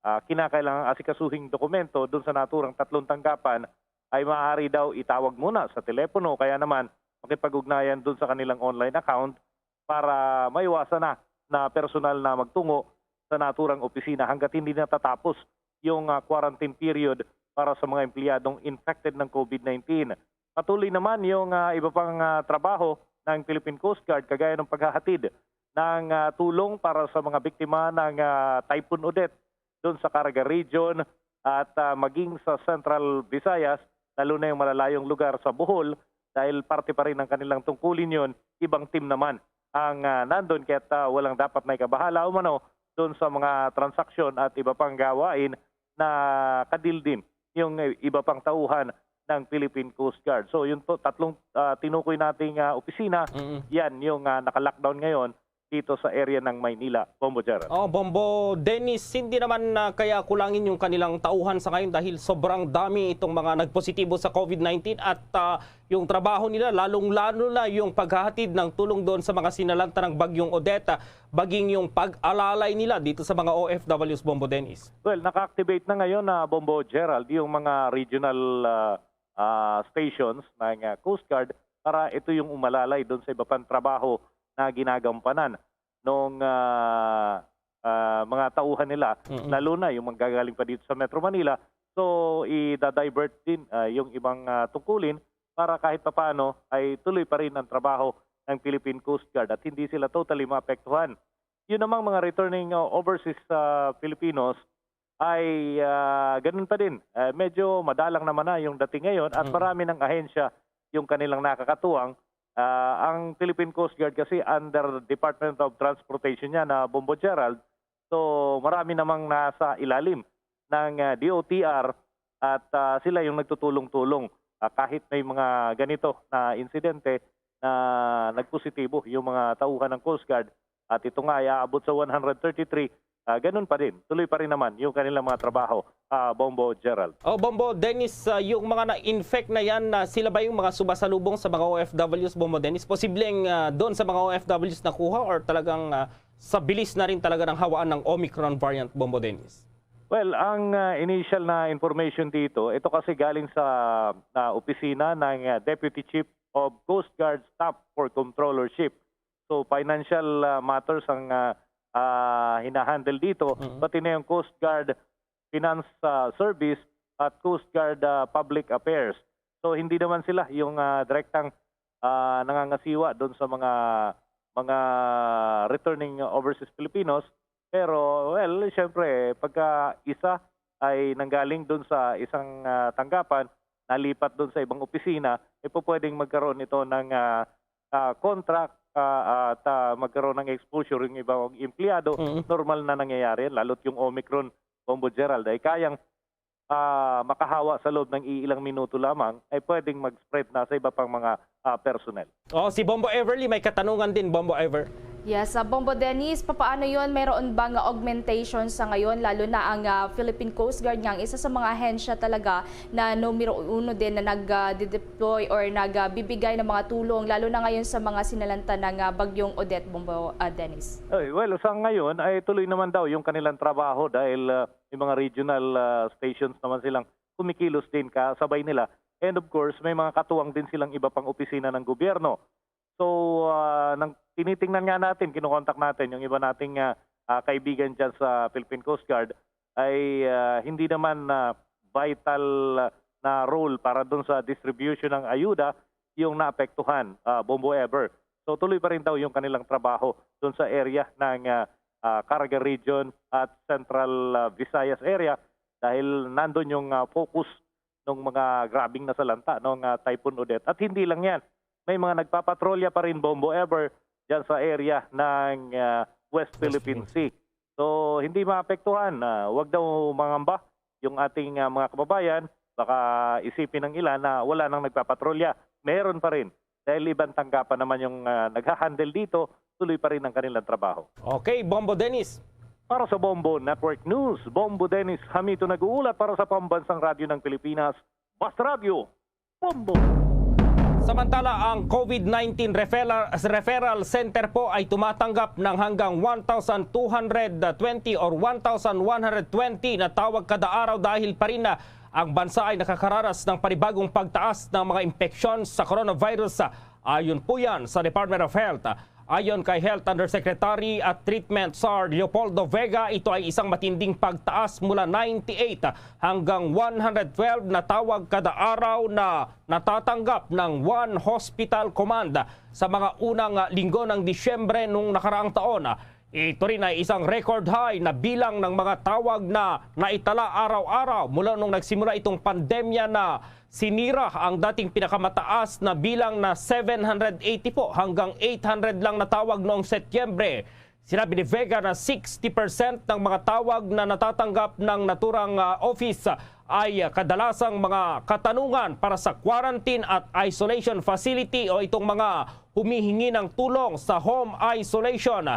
ah, kinakailangang asikasuhing dokumento dun sa naturang tatlong tanggapan ay maaari daw itawag muna sa telepono, kaya naman makipag-ugnayan dun sa kanilang online account para maiwasan na na personal na magtungo sa naturang opisina hanggat hindi natatapos yung ah, quarantine period para sa mga empleyadong infected ng COVID nineteen. Patuloy naman yung ah, iba pang ah, trabaho ng Philippine Coast Guard, kagaya ng paghahatid ng ah, tulong para sa mga biktima ng ah, Typhoon Odette doon sa Caraga Region at ah, maging sa Central Visayas, lalo na yung malalayong lugar sa Bohol, dahil parte pa rin ng kanilang tungkulin yon, ibang team naman ang ah, nandun, kaya't ah, walang dapat na ikabahala umano doon sa mga transaksyon at iba pang gawain na kadil din yung iba pang tauhan ng Philippine Coast Guard. So yung to, tatlong ah, tinukoy nating ah, opisina, Mm. yan yung ah, naka-lockdown ngayon dito sa area ng Maynila. Bombo Gerald. Oh, Bombo Dennis, hindi naman ah, kaya kulangin yung kanilang tauhan sa ngayon dahil sobrang dami itong mga nagpositibo sa COVID nineteen at ah, yung trabaho nila, lalong-lalo na yung paghahatid ng tulong doon sa mga sinalanta ng Bagyong Odette, ah, maging yung pag-alalay nila dito sa mga O F Ws, Bombo Dennis. Well, naka-activate na ngayon na, Bombo Gerald, yung mga regional ah, ah, stations ng ah, Coast Guard para ito yung umalalay doon sa iba pang trabaho na ginagampanan nung ah, ah, mga tauhan nila, Mm. lalo na yung manggagaling pa dito sa Metro Manila. So, i-divert din ah, yung ibang ah, tungkulin para kahit papaano ay tuloy pa rin ang trabaho ng Philippine Coast Guard at hindi sila totally maapektuhan. Yun namang mga returning ah, overseas ah, Filipinos ay ah, ganun pa din. Ah, medyo madalang naman na yung dating ngayon at Mm. marami ng ahensya yung kanilang nakakatuwang. Ah, ang Philippine Coast Guard kasi under Department of Transportation yan, na Bombo Gerald. So marami namang nasa ilalim ng ah, D O T R at ah, sila yung nagtutulong-tulong. Ah, kahit may mga ganito na insidente na nagpositibo yung mga tauhan ng Coast Guard at ito nga ay aabot sa one hundred thirty-three, ah, ganun pa din. Tuloy pa rin naman yung kanilang mga trabaho, ah, Bombo Gerald. Oh, Bombo Dennis, ah, yung mga na-infect na yan, ah, sila ba yung mga sumasalubong sa mga O F Ws, Bombo Dennis? Posibleng ah, doon sa mga O F Ws nakuha or talagang ah, sa bilis na rin talaga ng hawaan ng Omicron variant, Bombo Dennis? Well, ang ah, initial na information dito, ito kasi galing sa ah, opisina ng ah, Deputy Chief of Coast Guard Staff for Controllership. So financial ah, matters ang ah, ah, hinahandle dito, Mm. pati na yung Coast Guard Finance ah, Service at Coast Guard ah, Public Affairs. So hindi naman sila yung ah, direktang ah, nangangasiwa doon sa mga mga returning overseas Filipinos. Pero well, syempre pagka isa ay nanggaling doon sa isang ah, tanggapan, nalipat doon sa ibang opisina, eh po pwedeng magkaroon ito ng ah, ah, contract ah, at ah, magkaroon ng exposure yung ibang empleyado. Mm. Normal na nangyayari yan, lalo't yung Omicron, Bombo Gerald, ay kayang ah, makahawa sa loob ng iilang minuto lamang, ay pwedeng mag-spread na sa iba pang mga ah, personnel. Oh, si Bombo Everly may katanungan din, Bombo Ever. Yes, ah, Bombo Dennis, papaano yon? Mayroon ba nga augmentation sa ngayon, lalo na ang ah, Philippine Coast Guard nga ang isa sa mga ahensya talaga na numero uno din na nag-deploy or nagbibigay ng mga tulong, lalo na ngayon sa mga sinalanta ng ah, Bagyong Odette, Bombo ah, Dennis? Ay, well, sa ngayon ay tuloy naman daw yung kanilang trabaho dahil ah, may mga regional ah, stations naman silang kumikilos din kasabay nila. And of course, may mga katuwang din silang iba pang opisina ng gobyerno. So, ah, nang tinitingnan nga natin, kinokontak natin yung iba nating ah, ah, kaibigan dyan sa Philippine Coast Guard, ay ah, hindi naman ah, vital na role para dun sa distribution ng ayuda yung naapektuhan, ah, Bombo Ever. So tuloy pa rin daw yung kanilang trabaho dun sa area ng ah, ah, Caraga Region at Central ah, Visayas area dahil nandun yung ah, focus ng mga grabing nasalanta, no, nga Typhoon Odette. At hindi lang yan, may mga nagpapatrolya pa rin, Bombo Ever, dyan sa area ng ah, West West Philippine Philippine Sea. So hindi maapektuhan. Ah, wag daw mangamba yung ating ah, mga kababayan Baka isipin ng ilan na wala nang nagpapatrolya. Meron pa rin. Dahil iban tanggapan naman yung, ah, nagha-handle dito, tuloy pa rin ang kanilang trabaho. Okay, Bombo Dennis. Para sa Bombo Network News, Bombo Dennis Hamito nag-uulat para sa Pambansang Radyo ng Pilipinas, Basta Radyo, Bombo! Samantala, ang COVID nineteen referral, referral center po ay tumatanggap ng hanggang one thousand two hundred twenty or one thousand one hundred twenty na tawag kada araw dahil pa rin na ang bansa ay nakakaranas ng panibagong pagtaas ng mga impeksyon sa coronavirus. Ayon po yan sa Department of Health. Ayon kay Health Undersecretary at Treatment Sir Leopoldo Vega, ito ay isang matinding pagtaas mula ninety-eight hanggang one hundred twelve na tawag kada araw na natatanggap ng One Hospital Command sa mga unang linggo ng Disyembre nung nakaraang taon. Ito rin ay isang record high na bilang ng mga tawag na naitala araw-araw mula nung nagsimula itong pandemya na sinira ang dating pinakamataas na bilang na seven hundred eighty po hanggang eight hundred lang na tawag noong Setyembre. Sinabi ni Vega na sixty percent ng mga tawag na natatanggap ng naturang, ah, office ay, ah, kadalasang mga katanungan para sa quarantine at isolation facility o itong mga humihingi ng tulong sa home isolation.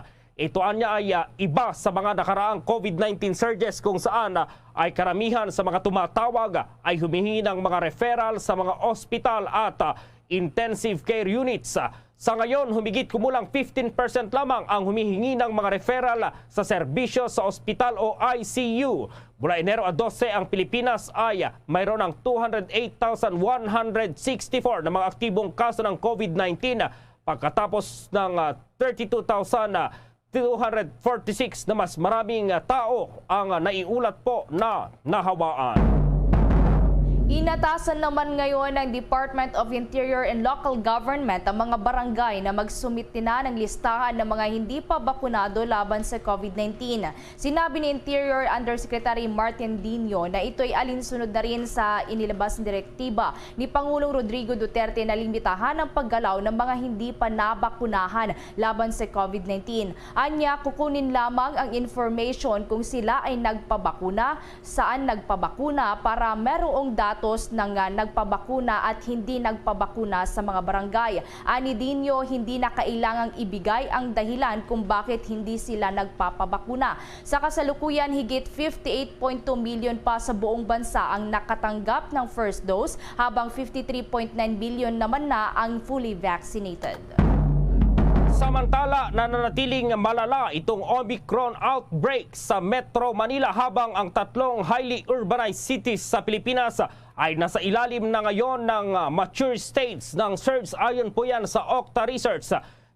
Ito anya ay, ah, iba sa mga nakaraang COVID nineteen surges kung saan, ah, ay karamihan sa mga tumatawag ay humihingi ng mga referral sa mga ospital at, ah, intensive care units. Sa ngayon, humigit kumulang fifteen percent lamang ang humihingi ng mga referral sa serbisyo sa ospital o I C U. Mula Enero a dose, ang Pilipinas ay mayroon ng two hundred eight thousand one hundred sixty-four na mga aktibong kaso ng COVID nineteen, pagkatapos ng, ah, thirty-two thousand two hundred forty-six na mas maraming, ah, tao ang, ah, naiulat po na nahawaan. Inatasan naman ngayon ng Department of Interior and Local Government ang mga barangay na magsumit na ng listahan ng mga hindi pa bakunado laban sa COVID nineteen. Sinabi ni Interior Undersecretary Martin Dinio na ito'y alinsunod na rin sa inilabas na direktiba ni Pangulong Rodrigo Duterte na limitahan ang paggalaw ng mga hindi pa nabakunahan laban sa COVID nineteen. Anya, kukunin lamang ang information kung sila ay nagpabakuna, saan nagpabakuna, para merong datos ng, ah, nagpabakuna at hindi nagpabakuna sa mga barangay. Ani Dinio, hindi na kailangang ibigay ang dahilan kung bakit hindi sila nagpapabakuna. Sa kasalukuyan, higit fifty-eight point two million pa sa buong bansa ang nakatanggap ng first dose, habang fifty-three point nine billion naman na ang fully vaccinated. Samantala, nananatiling malala itong Omicron outbreak sa Metro Manila, habang ang tatlong highly urbanized cities sa Pilipinas ay nasa ilalim na ngayon ng, ah, mature states ng surge. Ayon po yan sa Octa Research.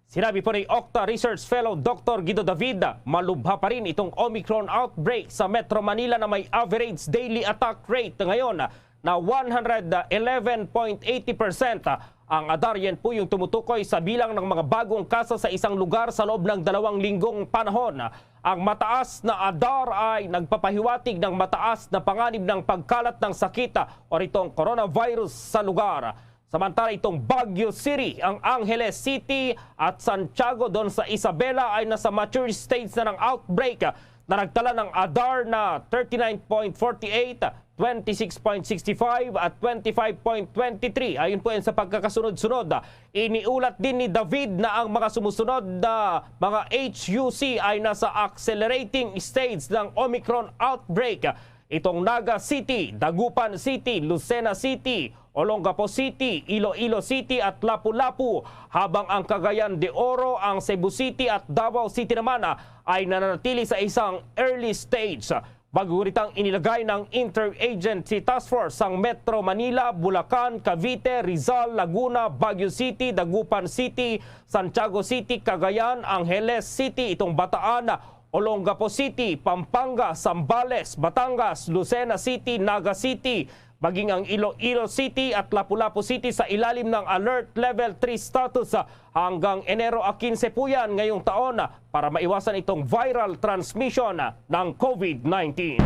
Sinabi po ni Octa Research Fellow Doctor Guido David, malubha pa rin itong Omicron outbreak sa Metro Manila na may average daily attack rate ngayon na one hundred eleven point eighty percent. Ang ADAR, yan po yung tumutukoy sa bilang ng mga bagong kaso sa isang lugar sa loob ng dalawang linggong panahon. Ang mataas na ADAR ay nagpapahiwatig ng mataas na panganib ng pagkalat ng sakit o itong coronavirus sa lugar. Samantala, itong Baguio City, ang Angeles City at Santiago, doon sa Isabela, ay nasa mature stage na ng outbreak na nagtala ng ADAR na thirty-nine point forty-eight, twenty-six point sixty-five at twenty-five point twenty-three. Ayon po yan sa pagkakasunod-sunod. Iniulat din ni David na ang mga sumusunod na mga H U C ay nasa accelerating stage ng Omicron outbreak. Itong Naga City, Dagupan City, Lucena City, Olongapo City, Iloilo City at Lapu-Lapu, habang ang Cagayan de Oro, ang Cebu City at Davao City naman, ah, ay nananatili sa isang early stage. Bago ritang inilagay ng Interagency Task Force ang Metro Manila, Bulacan, Cavite, Rizal, Laguna, Baguio City, Dagupan City, Santiago City, Cagayan, Angeles City, itong Bataan, Olongapo City, Pampanga, Zambales, Batangas, Lucena City, Naga City, maging ang Iloilo City at Lapu-Lapu City sa ilalim ng Alert Level three status, ah, hanggang Enero a quince po yan ngayong taon, ah, para maiwasan itong viral transmission, ah, ng COVID nineteen.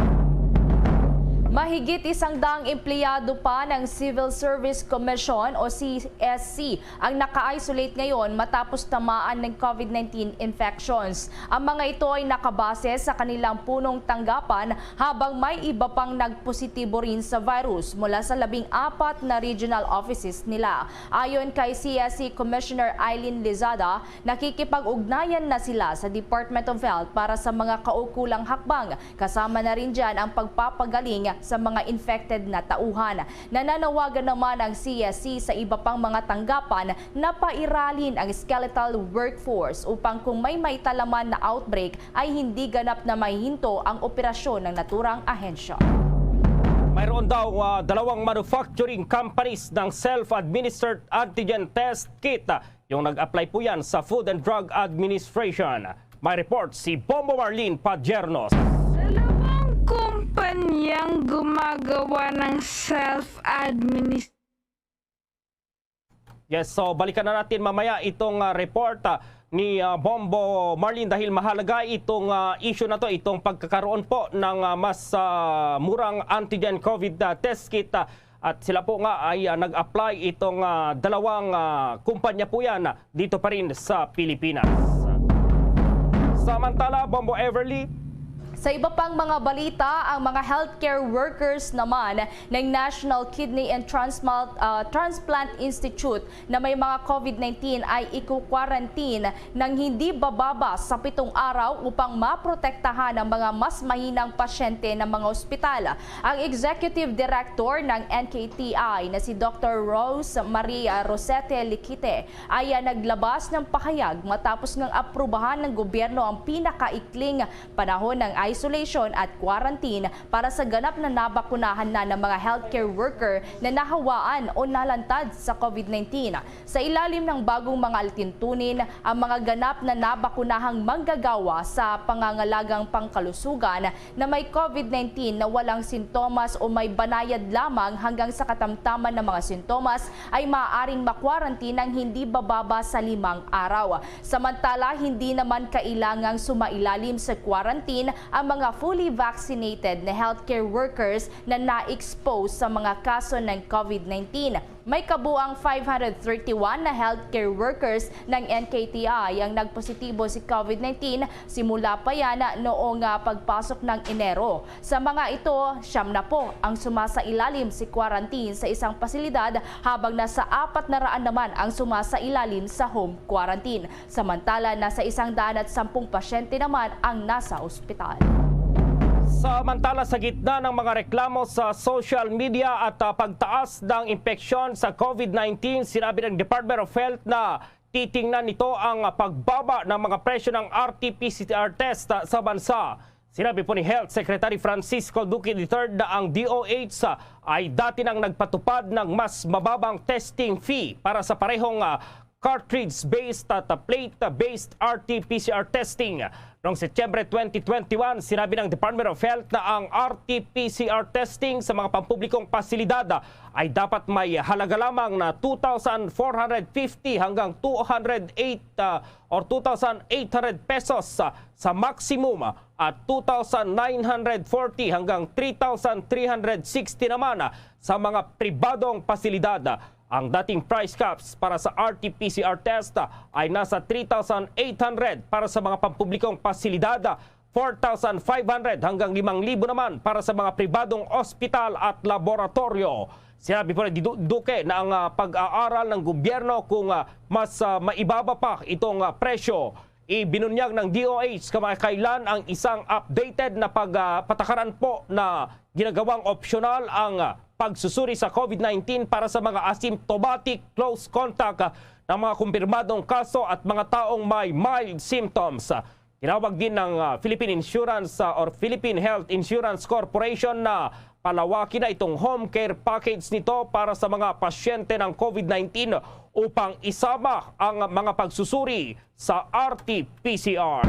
Mahigit isang daang empleyado pa ng Civil Service Commission o C S C ang naka-isolate ngayon matapos tamaan ng COVID nineteen infections. Ang mga ito ay nakabase sa kanilang punong tanggapan, habang may iba pang nagpositibo rin sa virus mula sa labing apat na regional offices nila. Ayon kay C S C Commissioner Eileen Lizada, nakikipag-ugnayan na sila sa Department of Health para sa mga kaukulang hakbang, kasama na rin dyan ang pagpapagaling sa mga infected na tauhan. Nananawagan naman ang C S C sa iba pang mga tanggapan na pairalin ang skeletal workforce upang kung may maitalaman na outbreak ay hindi ganap na mahihinto ang operasyon ng naturang ahensya. Mayroon daw, ah, dalawang manufacturing companies ng self-administered antigen test kit, ah, yung nag-apply po yan sa Food and Drug Administration. May report si Bombo Marlene Padiernos. Dalawang kumpanyang gumagawa ng self-administered Yes, so balikan na natin mamaya itong, ah, report, ah, ni, ah, Bombo Marlene, dahil mahalaga itong, ah, issue na to, itong pagkakaroon po ng, ah, mas, ah, murang antigen COVID, ah, test kit, ah, at sila po nga ay, ah, nag-apply itong, ah, dalawang, ah, kumpanya po yan, ah, dito pa rin sa Pilipinas. Samantala, Bombo Everly. Sa iba pang mga balita, ang mga healthcare workers naman ng National Kidney and Transplant, ah, Transplant Institute na may mga COVID nineteen ay iku-quarantine ng hindi bababa sa pitong araw upang maprotektahan ang mga mas mahinang pasyente ng mga ospital. Ang Executive Director ng N K T I na si Doctor Rose Maria Rosete Liquite ay, ah, naglabas ng pahayag matapos ngang aprubahan ng gobyerno ang pinakaikling panahon ng isolation at quarantine para sa ganap na nabakunahan na ng mga healthcare worker na nahawaan o nalantad sa COVID nineteen. Sa ilalim ng bagong mga alituntunin, ang mga ganap na nabakunahang manggagawa sa pangangalagang pangkalusugan na may COVID nineteen na walang sintomas o may banayad lamang hanggang sa katamtaman ng mga sintomas ay maaaring makwarantin ng hindi bababa sa limang araw. Samantala, hindi naman kailangang sumailalim sa quarantine ang mga fully vaccinated na healthcare workers na na-expose sa mga kaso ng COVID nineteen. May kabuang five hundred thirty-one na healthcare workers ng N K T I ang nagpositibo si COVID nineteen simula pa yan noong, ah, pagpasok ng Enero. Sa mga ito, siyam na po ang sumasailalim si quarantine sa isang pasilidad, habang nasa apat na raan naman ang sumasailalim sa home quarantine. Samantala, nasa isang daan at sampung pasyente naman ang nasa ospital. Samantala, sa gitna ng mga reklamo sa social media at, ah, pagtaas ng impeksyon sa COVID nineteen, sinabi ng Department of Health na titingnan nito ang, ah, pagbaba ng mga presyo ng R T P C R test, ah, sa bansa. Sinabi po ni Health Secretary Francisco Duque the third na ang D O H, ah, ay dati nang nagpatupad ng mas mababang testing fee para sa parehong, ah, cartridge-based at plate-based R T P C R testing. Noong Setyembre twenty twenty-one, sinabi ng Department of Health na ang R T P C R testing sa mga pampublikong pasilidad ay dapat may halaga lamang na two thousand four hundred fifty hanggang two hundred eight, ah, or two thousand eight hundred pesos, ah, sa maximum, ah, at two thousand nine hundred forty hanggang three thousand three hundred sixty naman, ah, sa mga pribadong pasilidad. Ang dating price caps para sa R T P C R test ay nasa three thousand eight hundred para sa mga pampublikong pasilidad, four thousand five hundred hanggang limang libo naman para sa mga pribadong ospital at laboratoryo. Sinabi po ni Du-, Duque na ang, ah, pag-aaral ng gobyerno kung, ah, mas, ah, maibaba pa itong, ah, presyo. Ibinunyag ng D O H kamakailan ang isang updated na pag, ah, patakaran po na ginagawang opsyonal ang, ah, pagsusuri sa COVID nineteen para sa mga asymptomatic close contact, ah, ng mga kumpirmadong kaso at mga taong may mild symptoms. Tinawag din ng, ah, Philippine Insurance, ah, or Philippine Health Insurance Corporation na palawakin na itong home care package nito para sa mga pasyente ng COVID nineteen upang isama ang mga pagsusuri sa R T P C R.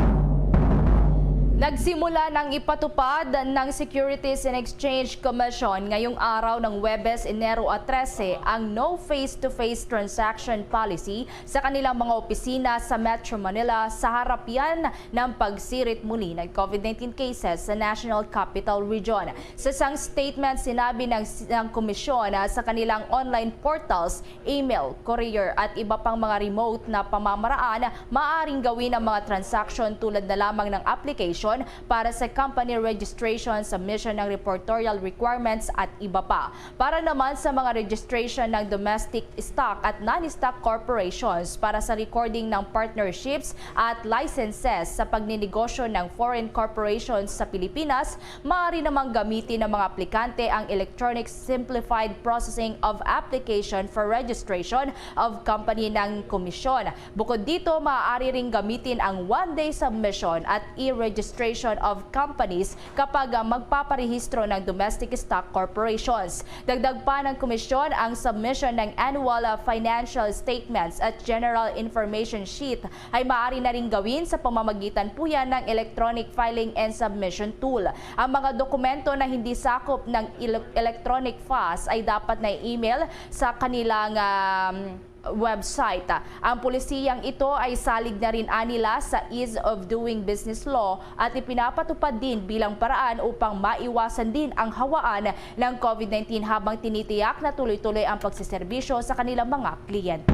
Nagsimula ng ipatupad ng Securities and Exchange Commission ngayong araw ng Huwebes, Enero trese, ang no face-to-face transaction policy sa kanilang mga opisina sa Metro Manila sa harap yan ng pagsirit muli ng COVID nineteen cases sa National Capital Region. Sa isang statement, sinabi ng, ng komisyon na sa kanilang online portals, email, courier at iba pang mga remote na pamamaraan, maaaring gawin ang mga transaksyon tulad na lamang ng application para sa company registration, submission ng reportorial requirements at iba pa. Para naman sa mga registration ng domestic stock at non-stock corporations, para sa recording ng partnerships at licenses sa pagninegosyo ng foreign corporations sa Pilipinas, maaari namang gamitin ng mga aplikante ang Electronic Simplified Processing of Application for Registration of Company ng Komisyon. Bukod dito, maaari ring gamitin ang one-day submission at e-registration of companies kapag, ah, magpaparehistro ng domestic stock corporations. Dagdag pa ng Komisyon, ang submission ng annual, ah, financial statements at general information sheet ay maaari na ring gawin sa pamamagitan po yan ng electronic filing and submission tool. Ang mga dokumento na hindi sakop ng ele-, electronic FAS ay dapat na i-email sa kanilang, um, website. Ang polisiyang ito ay salig na rin anila sa Ease of Doing Business Law at ipinapatupad din bilang paraan upang maiwasan din ang hawaan ng COVID nineteen habang tinitiyak na tuloy-tuloy ang pagseserbisyo sa kanilang mga kliyente.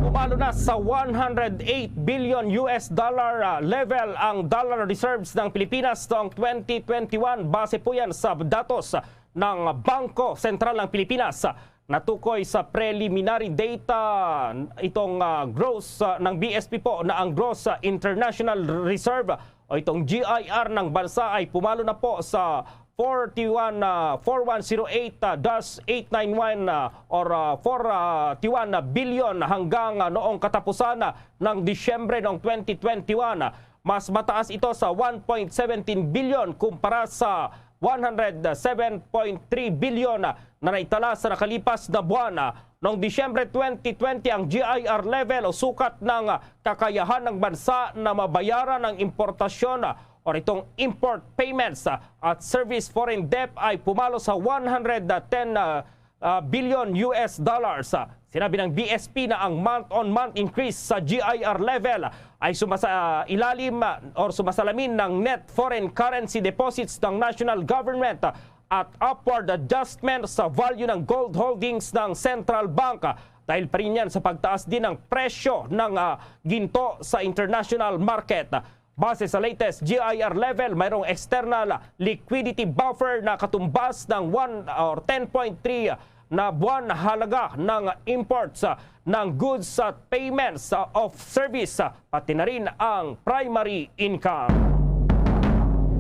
Pumalo na sa one hundred eight billion U S dollar, ah, level ang dollar reserves ng Pilipinas noong twenty twenty-one. Base po yan sa datos ng Bangko Sentral ng Pilipinas. Natukoy sa preliminary data itong, ah, gross, ah, ng B S P po na ang gross, ah, international reserve o itong G I R ng bansa ay pumalo na po sa forty-one, ah, four one zero eight, ah, dash eight nine one, ah, or, ah, forty-one billion hanggang, ah, noong katapusan, ah, ng Disyembre noong twenty twenty-one. Mas mataas ito sa one point seventeen billion kumpara sa one hundred seven point three billion na naitala sa nakalipas na buwan. Noong Disyembre twenty twenty, ang G I R level o sukat ng kakayahan ng bansa na mabayaran ang importasyon or itong import payments at service foreign debt ay pumalo sa one hundred ten, ah, ah, billion U S dollars. Sinabi ng B S P na ang month-on-month increase sa G I R level ay sumasa-, ah, ilalim, ah, or sumasalamin ng net foreign currency deposits ng national government, ah, at upward adjustment sa value ng gold holdings ng central bank, ah, dahil pa rin yan sa pagtaas din ng presyo ng, ah, ginto sa international market. Base sa latest G I R level, mayroong external liquidity buffer na katumbas ng one or ten point three na buwan halaga ng imports, ah, ng goods at payments, ah, of service, ah, pati na rin ang primary income.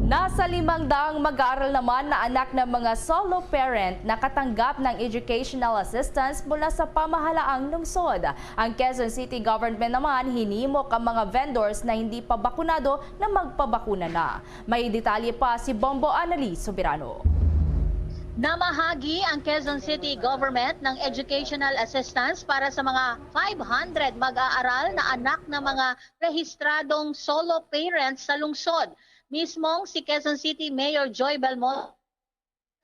Nasa limang daang mag-aaral naman na anak ng mga solo parent nakatanggap ng educational assistance mula sa pamahalaang lungsod. Ang Quezon City Government naman hinimok ang mga vendors na hindi pa bakunado na magpabakuna na. May detalye pa si Bombo Annalise Soberano. Namahagi ang Quezon City Government ng educational assistance para sa mga five hundred mag-aaral na anak ng mga rehistradong solo parents sa lungsod. Mismong si Quezon City Mayor Joy Belmonte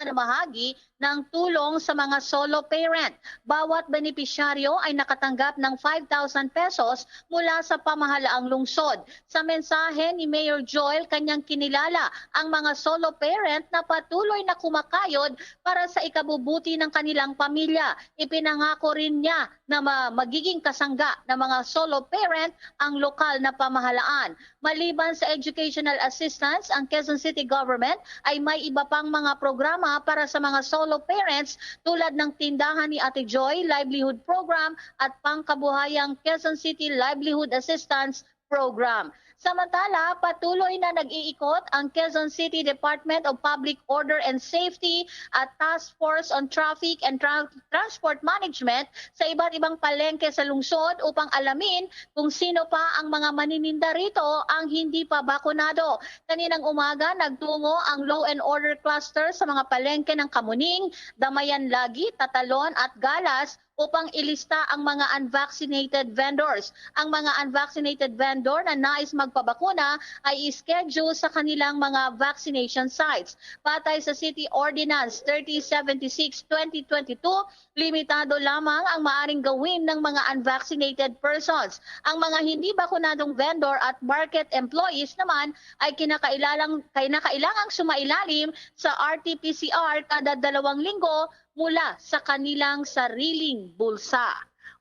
namahagi ng tulong sa mga solo parent. Bawat benepisyaryo ay nakatanggap ng five thousand pesos mula sa pamahalaang lungsod. Sa mensahe ni Mayor Joy, kanyang kinilala ang mga solo parent na patuloy na kumakayod para sa ikabubuti ng kanilang pamilya. Ipinangako rin niya na ma-, magiging kasangga ng mga solo parent ang lokal na pamahalaan. Maliban sa educational assistance, ang Quezon City Government ay may iba pang mga programa para sa mga solo parents tulad ng Tindahan ni Ate Joy Livelihood Program at Pangkabuhayang Quezon City Livelihood Assistance Program. Samantala, patuloy na nag-iikot ang Quezon City Department of Public Order and Safety at Task Force on Traffic and Tra-, Transport Management sa iba't ibang palengke sa lungsod upang alamin kung sino pa ang mga manininda rito ang hindi pa bakunado. Kaninang umaga, nagtungo ang Law and Order Cluster sa mga palengke ng Kamuning, Damayan Lagi, Tatalon at Galas upang ilista ang mga unvaccinated vendors. Ang mga unvaccinated vendor na nais magpabakuna ay i-schedule sa kanilang mga vaccination sites. Batay sa City Ordinance thirty seventy-six twenty twenty-two, limitado lamang ang maaring gawin ng mga unvaccinated persons. Ang mga hindi bakunadong vendor at market employees naman ay kinakailalang, kinakailangang sumailalim sa R T P C R kada dalawang linggo mula sa kanilang sariling bulsa.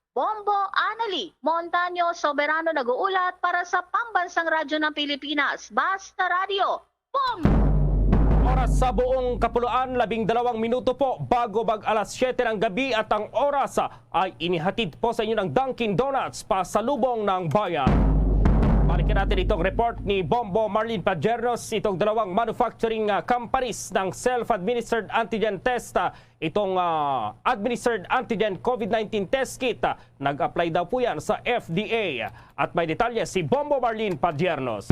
Bombo Anali Montaño Soberano nag-uulat para sa Pambansang Radyo ng Pilipinas, Basta Radyo, Bombo! Oras sa buong kapuluan, labing dalawang minuto po bago mag alas siyete ng gabi, at ang oras ay inihatid po sa inyo ng Dunkin' Donuts, pasalubong ng bayan. Balikan natin itong report ni Bombo Marlene Padiernos, itong dalawang manufacturing, ah, companies ng self-administered antigen test, ah, itong, ah, administered antigen COVID nineteen test kit. Ah, nag-apply daw po yan sa F D A. At may detalye si Bombo Marlene Padiernos.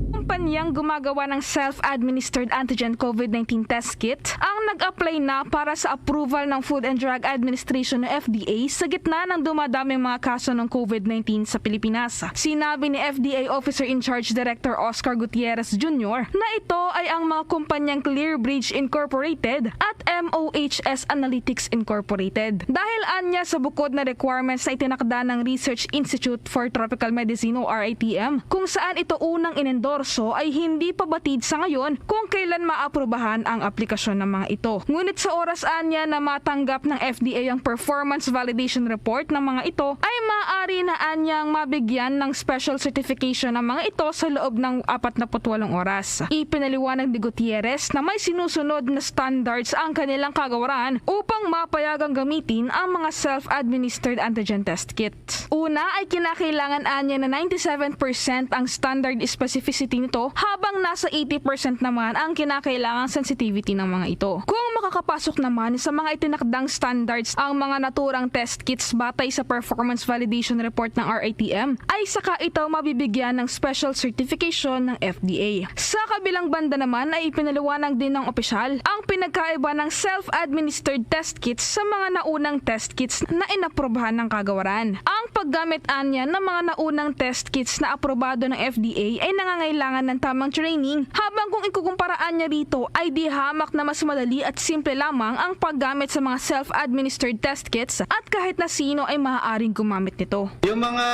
Kumpanyang gumagawa ng self-administered antigen COVID nineteen test kit ang nag-apply na para sa approval ng Food and Drug Administration o F D A sa gitna ng dumadaming mga kaso ng COVID nineteen sa Pilipinas. Sinabi ni F D A Officer in Charge Director Oscar Gutierrez Junior na ito ay ang mga kumpanyang Clear Bridge Incorporated at M O H S Analytics Incorporated. Dahil anya sa bukod na requirements na itinakda ng Research Institute for Tropical Medicine o R I T M, kung saan ito unang inendorso, ay hindi pa batid sa ngayon kung kailan maaprubahan ang aplikasyon ng mga ito. Ngunit sa oras anya na matanggap ng F D A ang performance validation report ng mga ito, ay maaari na anyang mabigyan ng special certification ang mga ito sa loob ng apat na put walong oras. Ipinaliwanag ni Gutierrez na may sinusunod na standards ang kanilang kagawaran upang mapayagang gamitin ang mga self-administered antigen test kit. Una ay kinakailangan anya na ninety-seven percent ang standard specificity nito, habang nasa eighty percent naman ang kinakailangang sensitivity ng mga ito. Kung makakapasok naman sa mga itinakdang standards ang mga naturang test kits batay sa performance validation report ng R I T M, ay saka ito mabibigyan ng special certification ng F D A. Sa kabilang banda naman ay ipinaliwanag din ng opisyal ang pinagkaiba ng self-administered test kits sa mga naunang test kits na inaprubahan ng kagawaran. Ang paggamit anya ng mga naunang test kits na aprobado ng F D A ay nangangailangan ng tamang training, habang kung ikukumpara anya rito ay di hamak na mas madali at simple lamang ang paggamit sa mga self-administered test kits at kahit na sino ay maaaring gumamit nito. Yung mga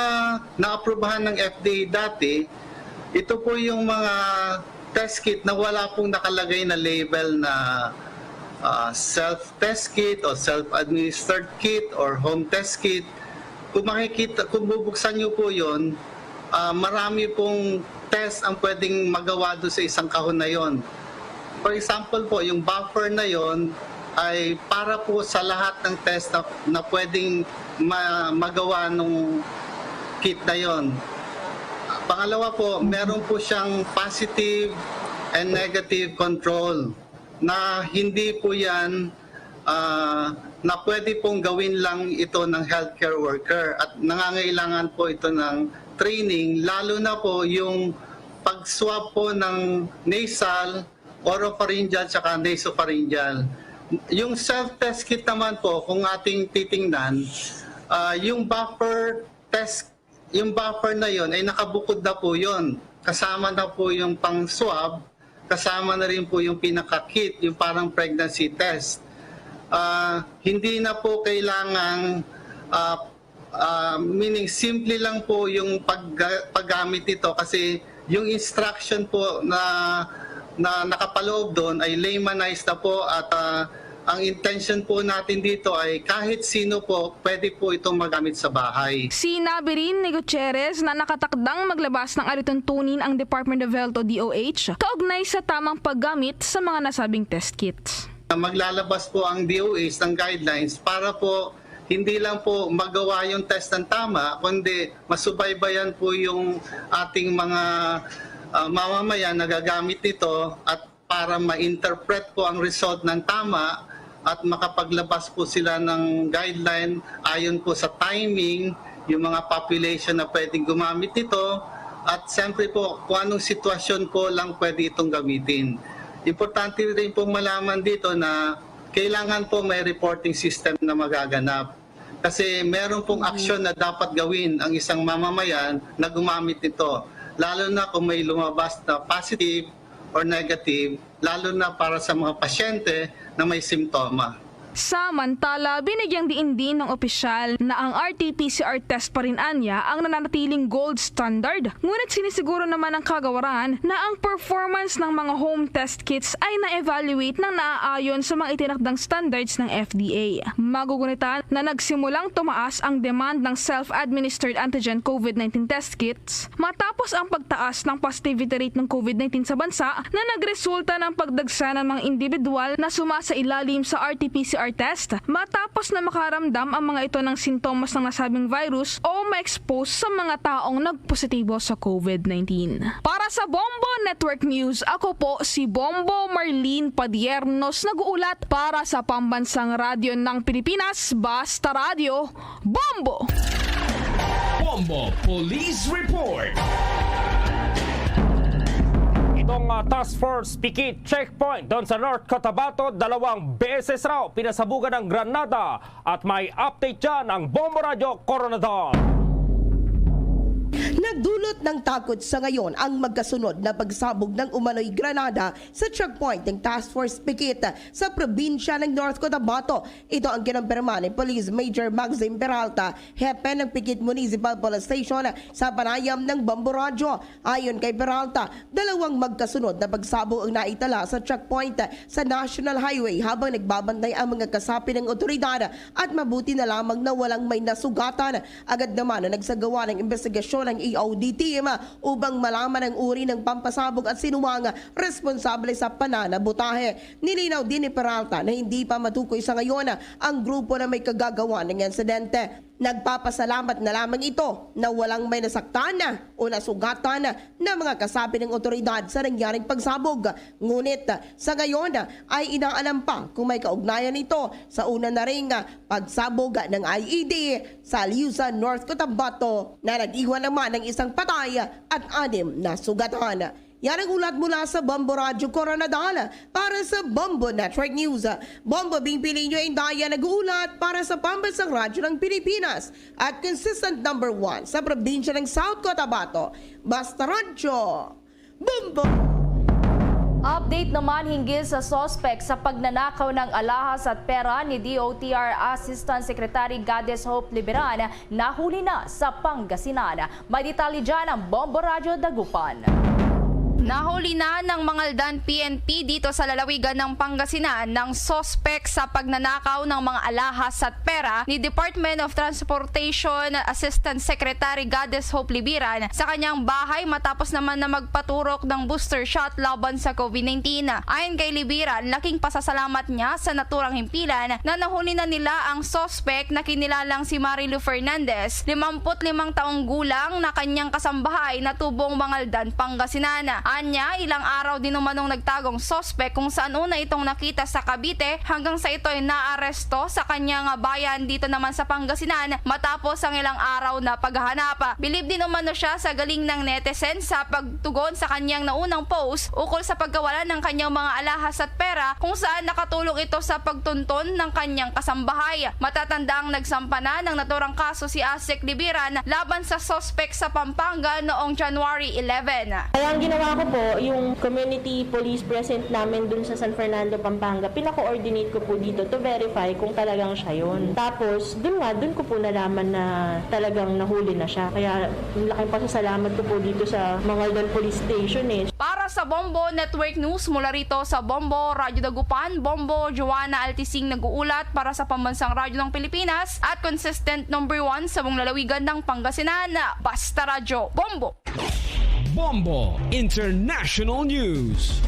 naaprubahan ng F D A dati, ito po yung mga test kit na wala pong nakalagay na label na, ah, self-test kit o self-administered kit or home test kit. Kung makikita, kung bubuksan niyo po yon, ah, marami pong test ang pwedeng magawa doon sa isang kahon na yon. For example po, yung buffer na yon ay para po sa lahat ng test na, na pwedeng ma-, magawa nung kit na yon. Pangalawa po, meron po siyang positive and negative control na hindi po yan, ah, na pwede pong gawin lang ito ng healthcare worker at nangangailangan po ito ng training, lalo na po yung pag-swab po ng nasal, oropharyngeal, tsaka nasopharyngeal. Yung self-test kit naman po, kung ating titingnan, ah, yung buffer test, yung buffer na yon ay nakabukod na po yon. Kasama na po yung pang-swab, kasama na rin po yung pinaka-kit, yung parang pregnancy test. Ah, hindi na po kailangang, ah, ah, meaning simple lang po yung pag-, paggamit nito kasi yung instruction po na, na nakapaloob doon ay laymanized na po at, ah, ang intention po natin dito ay kahit sino po pwede po itong magamit sa bahay. Sinabi rin ni Gutierrez na nakatakdang maglabas ng alituntunin ang Department of Health o D O H kaugnay sa tamang paggamit sa mga nasabing test kits. Maglalabas po ang D O H ng guidelines para po hindi lang po magawa yung test ng tama, kundi masubaybayan po yung ating mga, ah, mamamayan na gagamit nito at para ma-interpret po ang result ng tama at makapaglabas po sila ng guideline ayon po sa timing, yung mga population na pwedeng gumamit nito, at siyempre po kung anong sitwasyon po lang pwede itong gamitin. Importante rin pong malaman dito na Kailangan po may reporting system na magaganap. Kasi meron pong aksyon na dapat gawin ang isang mamamayan na gumamit nito, lalo na kung may lumabas na positive or negative, lalo na para sa mga pasyente na may simptoma. Samantala, binigyang diin din ng opisyal na ang R T P C R test pa rin anya ang nananatiling gold standard. Ngunit sinisiguro naman ng kagawaran na ang performance ng mga home test kits ay na-evaluate ng naaayon sa mga itinakdang standards ng F D A. Magugunitan na nagsimulang tumaas ang demand ng self-administered antigen COVID nineteen test kits matapos ang pagtaas ng positivity rate ng COVID nineteen sa bansa na nagresulta ng pagdagsa ng mga individual na sumasailalim sa R T P C R test matapos na makaramdam ang mga ito ng sintomas ng nasabing virus o ma-expose sa mga taong nagpositibo sa COVID nineteen. Para sa Bombo Network News, ako po si Bombo Marlene Padiernos, nag-uulat para sa Pambansang Radyo ng Pilipinas, Basta Radyo, Bombo! Bombo Police Report. Itong ah, Task Force Pikit Checkpoint doon sa North Cotabato, dalawang beses raw pinasabugan ng granada at may update dyan ang Bombo Radyo Coronadal. Nagdulot ng takot sa ngayon ang magkasunod na pagsabog ng umano'y granada sa checkpoint ng Task Force Pikit sa probinsya ng North Cotabato. Ito ang kinumpirma ni Police Major Maxim Peralta, hepe ng Pikit Municipal Police Station, sa panayam ng Bombo Radyo. Ayon kay Peralta, dalawang magkasunod na pagsabog ang naitala sa checkpoint sa National Highway habang nagbabantay ang mga kasapi ng otoridad at mabuti na lamang na walang may nasugatan. Agad naman na nagsagawa ng investigasyon ang E O D team upang malaman ang uri ng pampasabog at sino ang responsable sa pananabotahe. Nilinaw din ni Peralta na hindi pa matukoy sa ngayon ang grupo na may kagagawa ng insidente. Nagpapasalamat na lamang ito na walang may nasaktan o nasugatan na mga kasapi ng otoridad sa nangyaring pagsabog. Ngunit sa ngayon ay inaalam pa kung may kaugnayan ito sa una na ring pagsabog ng I E D sa Liusan, North Cotabato, na nag-iwan naman ng isang patay at anim na sugatan. Yan ang ulat mula sa Bombo Radyo Coronadal para sa Bombo Network News. Bombo Bing Pilinyo Indaya nag-uulat para sa Pambansang Radyo ng Pilipinas at consistent number one sa probinsya ng South Cotabato. Basta Radyo, Bombo! Update naman hinggil sa suspect sa pagnanakaw ng alahas at pera ni D O T R Assistant Secretary Goddess Hope Liberan, nahuli na sa Pangasinan. May detalye dyan ang Bombo Radyo Dagupan. Nahuli na ng Mangaldan P N P dito sa lalawigan ng Pangasinan ng suspek sa pagnanakaw ng mga alahas at pera ni Department of Transportation Assistant Secretary Goddess Hope Libiran sa kanyang bahay matapos naman na magpaturok ng booster shot laban sa COVID nineteen. Ayon kay Libiran, laking pasasalamat niya sa naturang himpilan na nahuli na nila ang suspek na kinilalang si Marilu Fernandez, limampu't limang taong gulang, na kanyang kasambahay na tubong Mangaldan, Pangasinan. Anya, ilang araw din umanong nagtagong suspek kung saan una itong nakita sa Cavite hanggang sa ito'y naaresto sa kanyang bayan dito naman sa Pangasinan matapos ang ilang araw na paghahanap. Bilib din umano siya sa galing ng netizen sa pagtugon sa kanyang naunang post ukol sa pagkawala ng kanyang mga alahas at pera, kung saan nakatulong ito sa pagtunton ng kanyang kasambahay. Matatanda ang nagsampa na ng naturang kaso si Asek Libiran laban sa suspek sa Pampanga noong January eleven. Kaya ang ginawa ko po, yung community police present namin dun sa San Fernando, Pampanga, pina-coordinate ko po dito to verify kung talagang siya yun. Tapos, dun nga, dun ko po nalaman na talagang nahuli na siya. Kaya, ang laking pasasalamat ko po dito sa Mangaldan Police Station eh. Para sa Bombo Network News, mula rito sa Bombo Radyo Dagupan, Bombo Joanna Altising nag-uulat para sa Pambansang Radyo ng Pilipinas at consistent number one sa buong lalawigan ng Pangasinan. Basta Radyo, Bombo! Bombo International News.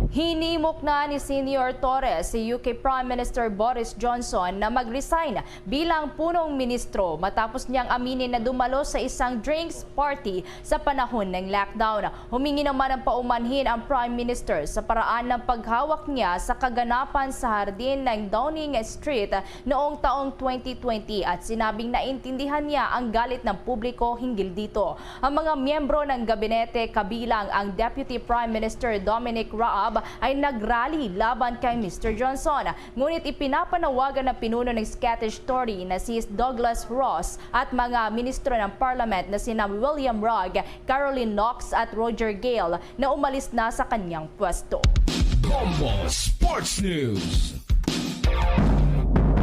Hinimok na ni Senior Torres si U K Prime Minister Boris Johnson na mag-resign bilang punong ministro matapos niyang aminin na dumalo sa isang drinks party sa panahon ng lockdown. Humingi naman ng paumanhin ang Prime Minister sa paraan ng paghawak niya sa kaganapan sa hardin ng Downing Street noong taong twenty twenty at sinabing naintindihan niya ang galit ng publiko hinggil dito. Ang mga miyembro ng gabinete, kabilang ang Deputy Prime Minister Dominic Raab, ay nagrally laban kay Mister Johnson. Ngunit ipinapanawagan ng pinuno ng Scottish Tory na si Douglas Ross at mga ministro ng parliament na sina William Rugg, Caroline Knox at Roger Gale na umalis na sa kanyang pwesto. Bombo Sports News.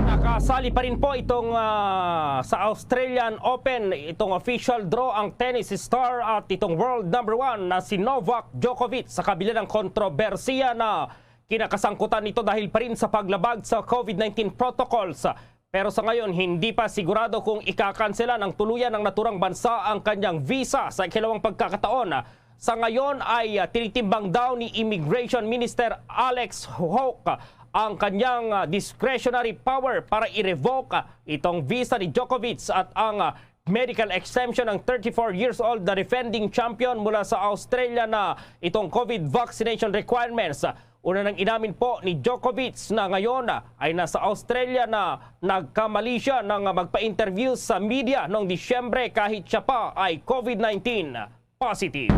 Nakasali pa rin po itong ah, sa Australian Open, itong official draw ang tennis star at itong world number one na si Novak Djokovic sa kabila ng kontrobersiya na kinakasangkutan nito dahil pa rin sa paglabag sa COVID nineteen protocols. Pero sa ngayon, hindi pa sigurado kung ikakansela ng tuluyan ng naturang bansa ang kanyang visa sa ikalawang pagkakataon. Sa ngayon ay ah, tinitimbang daw ni Immigration Minister Alex Hawke ang kanyang ah, discretionary power para i-revoke ah, itong visa ni Djokovic at ang ah, medical exemption ng thirty-four years old na defending champion mula sa Australia na itong COVID vaccination requirements. Una nang inamin po ni Djokovic na ngayon ay nasa Australia na nagkamali siya nang magpa-interview sa media noong Disyembre kahit siya pa ay COVID nineteen positive.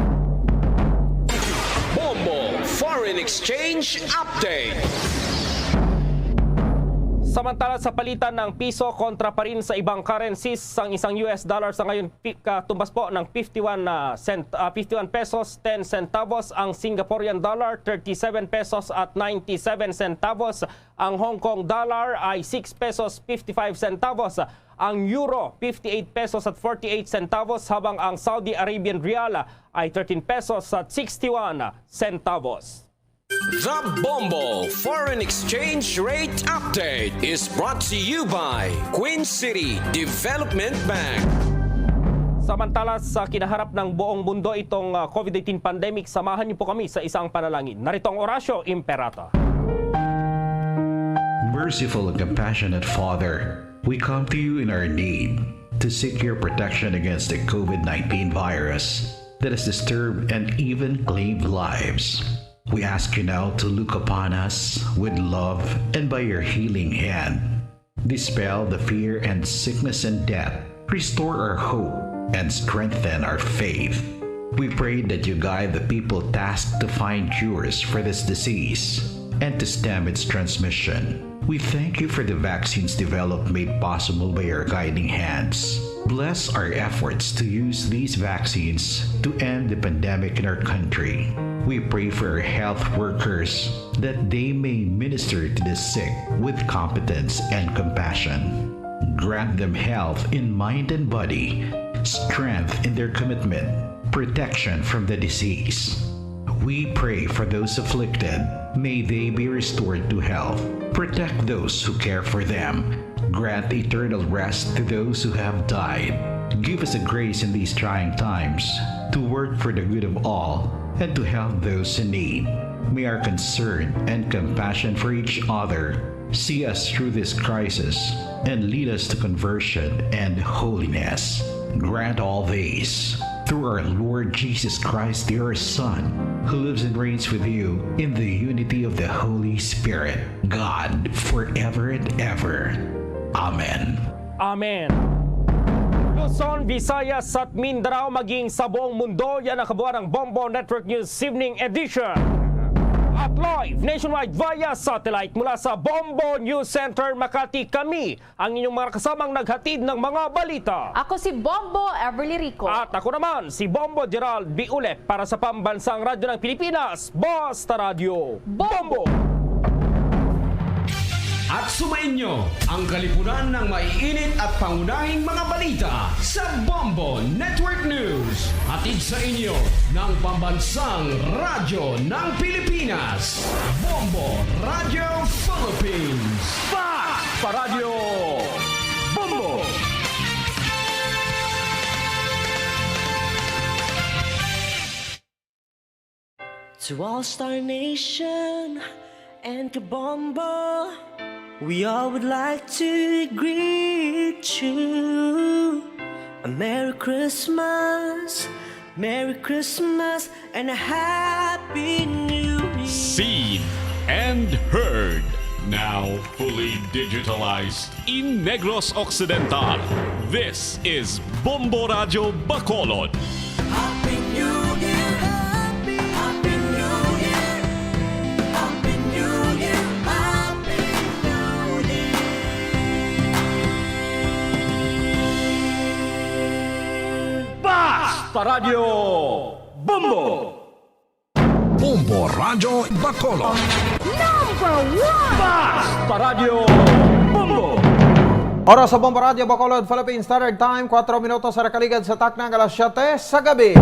Bombo Foreign Exchange Update. Samantala, sa palitan ng piso kontra pa rin sa ibang currencies, ang isang U S dollar sa ngayon pi- katumbas po ng fifty-one na cent, ah, fifty-one pesos ten centavos, ang Singaporean dollar thirty-seven pesos at ninety-seven centavos, ang Hong Kong dollar ay six pesos fifty-five centavos, ang euro fifty-eight pesos at forty-eight centavos, habang ang Saudi Arabian rial ay thirteen pesos at sixty-one centavos. The Bombo Foreign Exchange Rate Update is brought to you by Queen City Development Bank. Samantala, sa kinaharap ng buong mundo itong ah, COVID nineteen pandemic, samahan niyo po kami sa isang panalangin. Narito ang Orasyo Imperata. Merciful and compassionate Father, we come to you in our need to seek your protection against the COVID nineteen virus that has disturbed and even claimed lives. We ask you now to look upon us with love and by your healing hand, dispel the fear and sickness and death, restore our hope, and strengthen our faith. We pray that you guide the people tasked to find cures for this disease and to stem its transmission. We thank you for the vaccines developed made possible by your guiding hands. Bless our efforts to use these vaccines to end the pandemic in our country. We pray for our health workers that they may minister to the sick with competence and compassion. Grant them health in mind and body, strength in their commitment, protection from the disease. We pray for those afflicted. May they be restored to health. Protect those who care for them. Grant eternal rest to those who have died. Give us a grace in these trying times to work for the good of all and to help those in need. May our concern and compassion for each other see us through this crisis and lead us to conversion and holiness. Grant all these through our Lord Jesus Christ, your Son, who lives and reigns with you in the unity of the Holy Spirit, God, forever and ever. Amen. Amen. Luzon, Visayas at Mindanao, maging sa buong mundo, yan ang kabuuan ng Bombo Network News Evening Edition. At live nationwide via satellite mula sa Bombo News Center Makati, kami ang inyong mga kasamang naghatid ng mga balita. Ako si Bombo Everly Rico. At ako naman, si Bombo Gerald Biulep para sa Pambansang Radyo ng Pilipinas, Basta Radyo Bombo! At sumainyo ang kalipunan ng maiinit at pangunahing mga balita sa Bombo Network News. Hatid sa inyo ng Pambansang Radyo ng Pilipinas, Bombo Radyo Philippines. Fact Paradyo Bombo! To All Star Nation and Kabombo, we all would like to greet you a Merry Christmas, Merry Christmas, and a Happy New Year. Seen and heard. Now fully digitalized in Negros Occidental. This is Bombo Radyo Bacolod. Happy New Year! Happy, Happy New Year! Radyo Bombo! Bombo Radyo Bacolod. Number one! Basta Radyo Bombo! Oras sa Bombo Radyo Bacolod, Philippine Standard Time, kuwatro minutos sa nakaligad sa takna nga alas siyete sa gabi.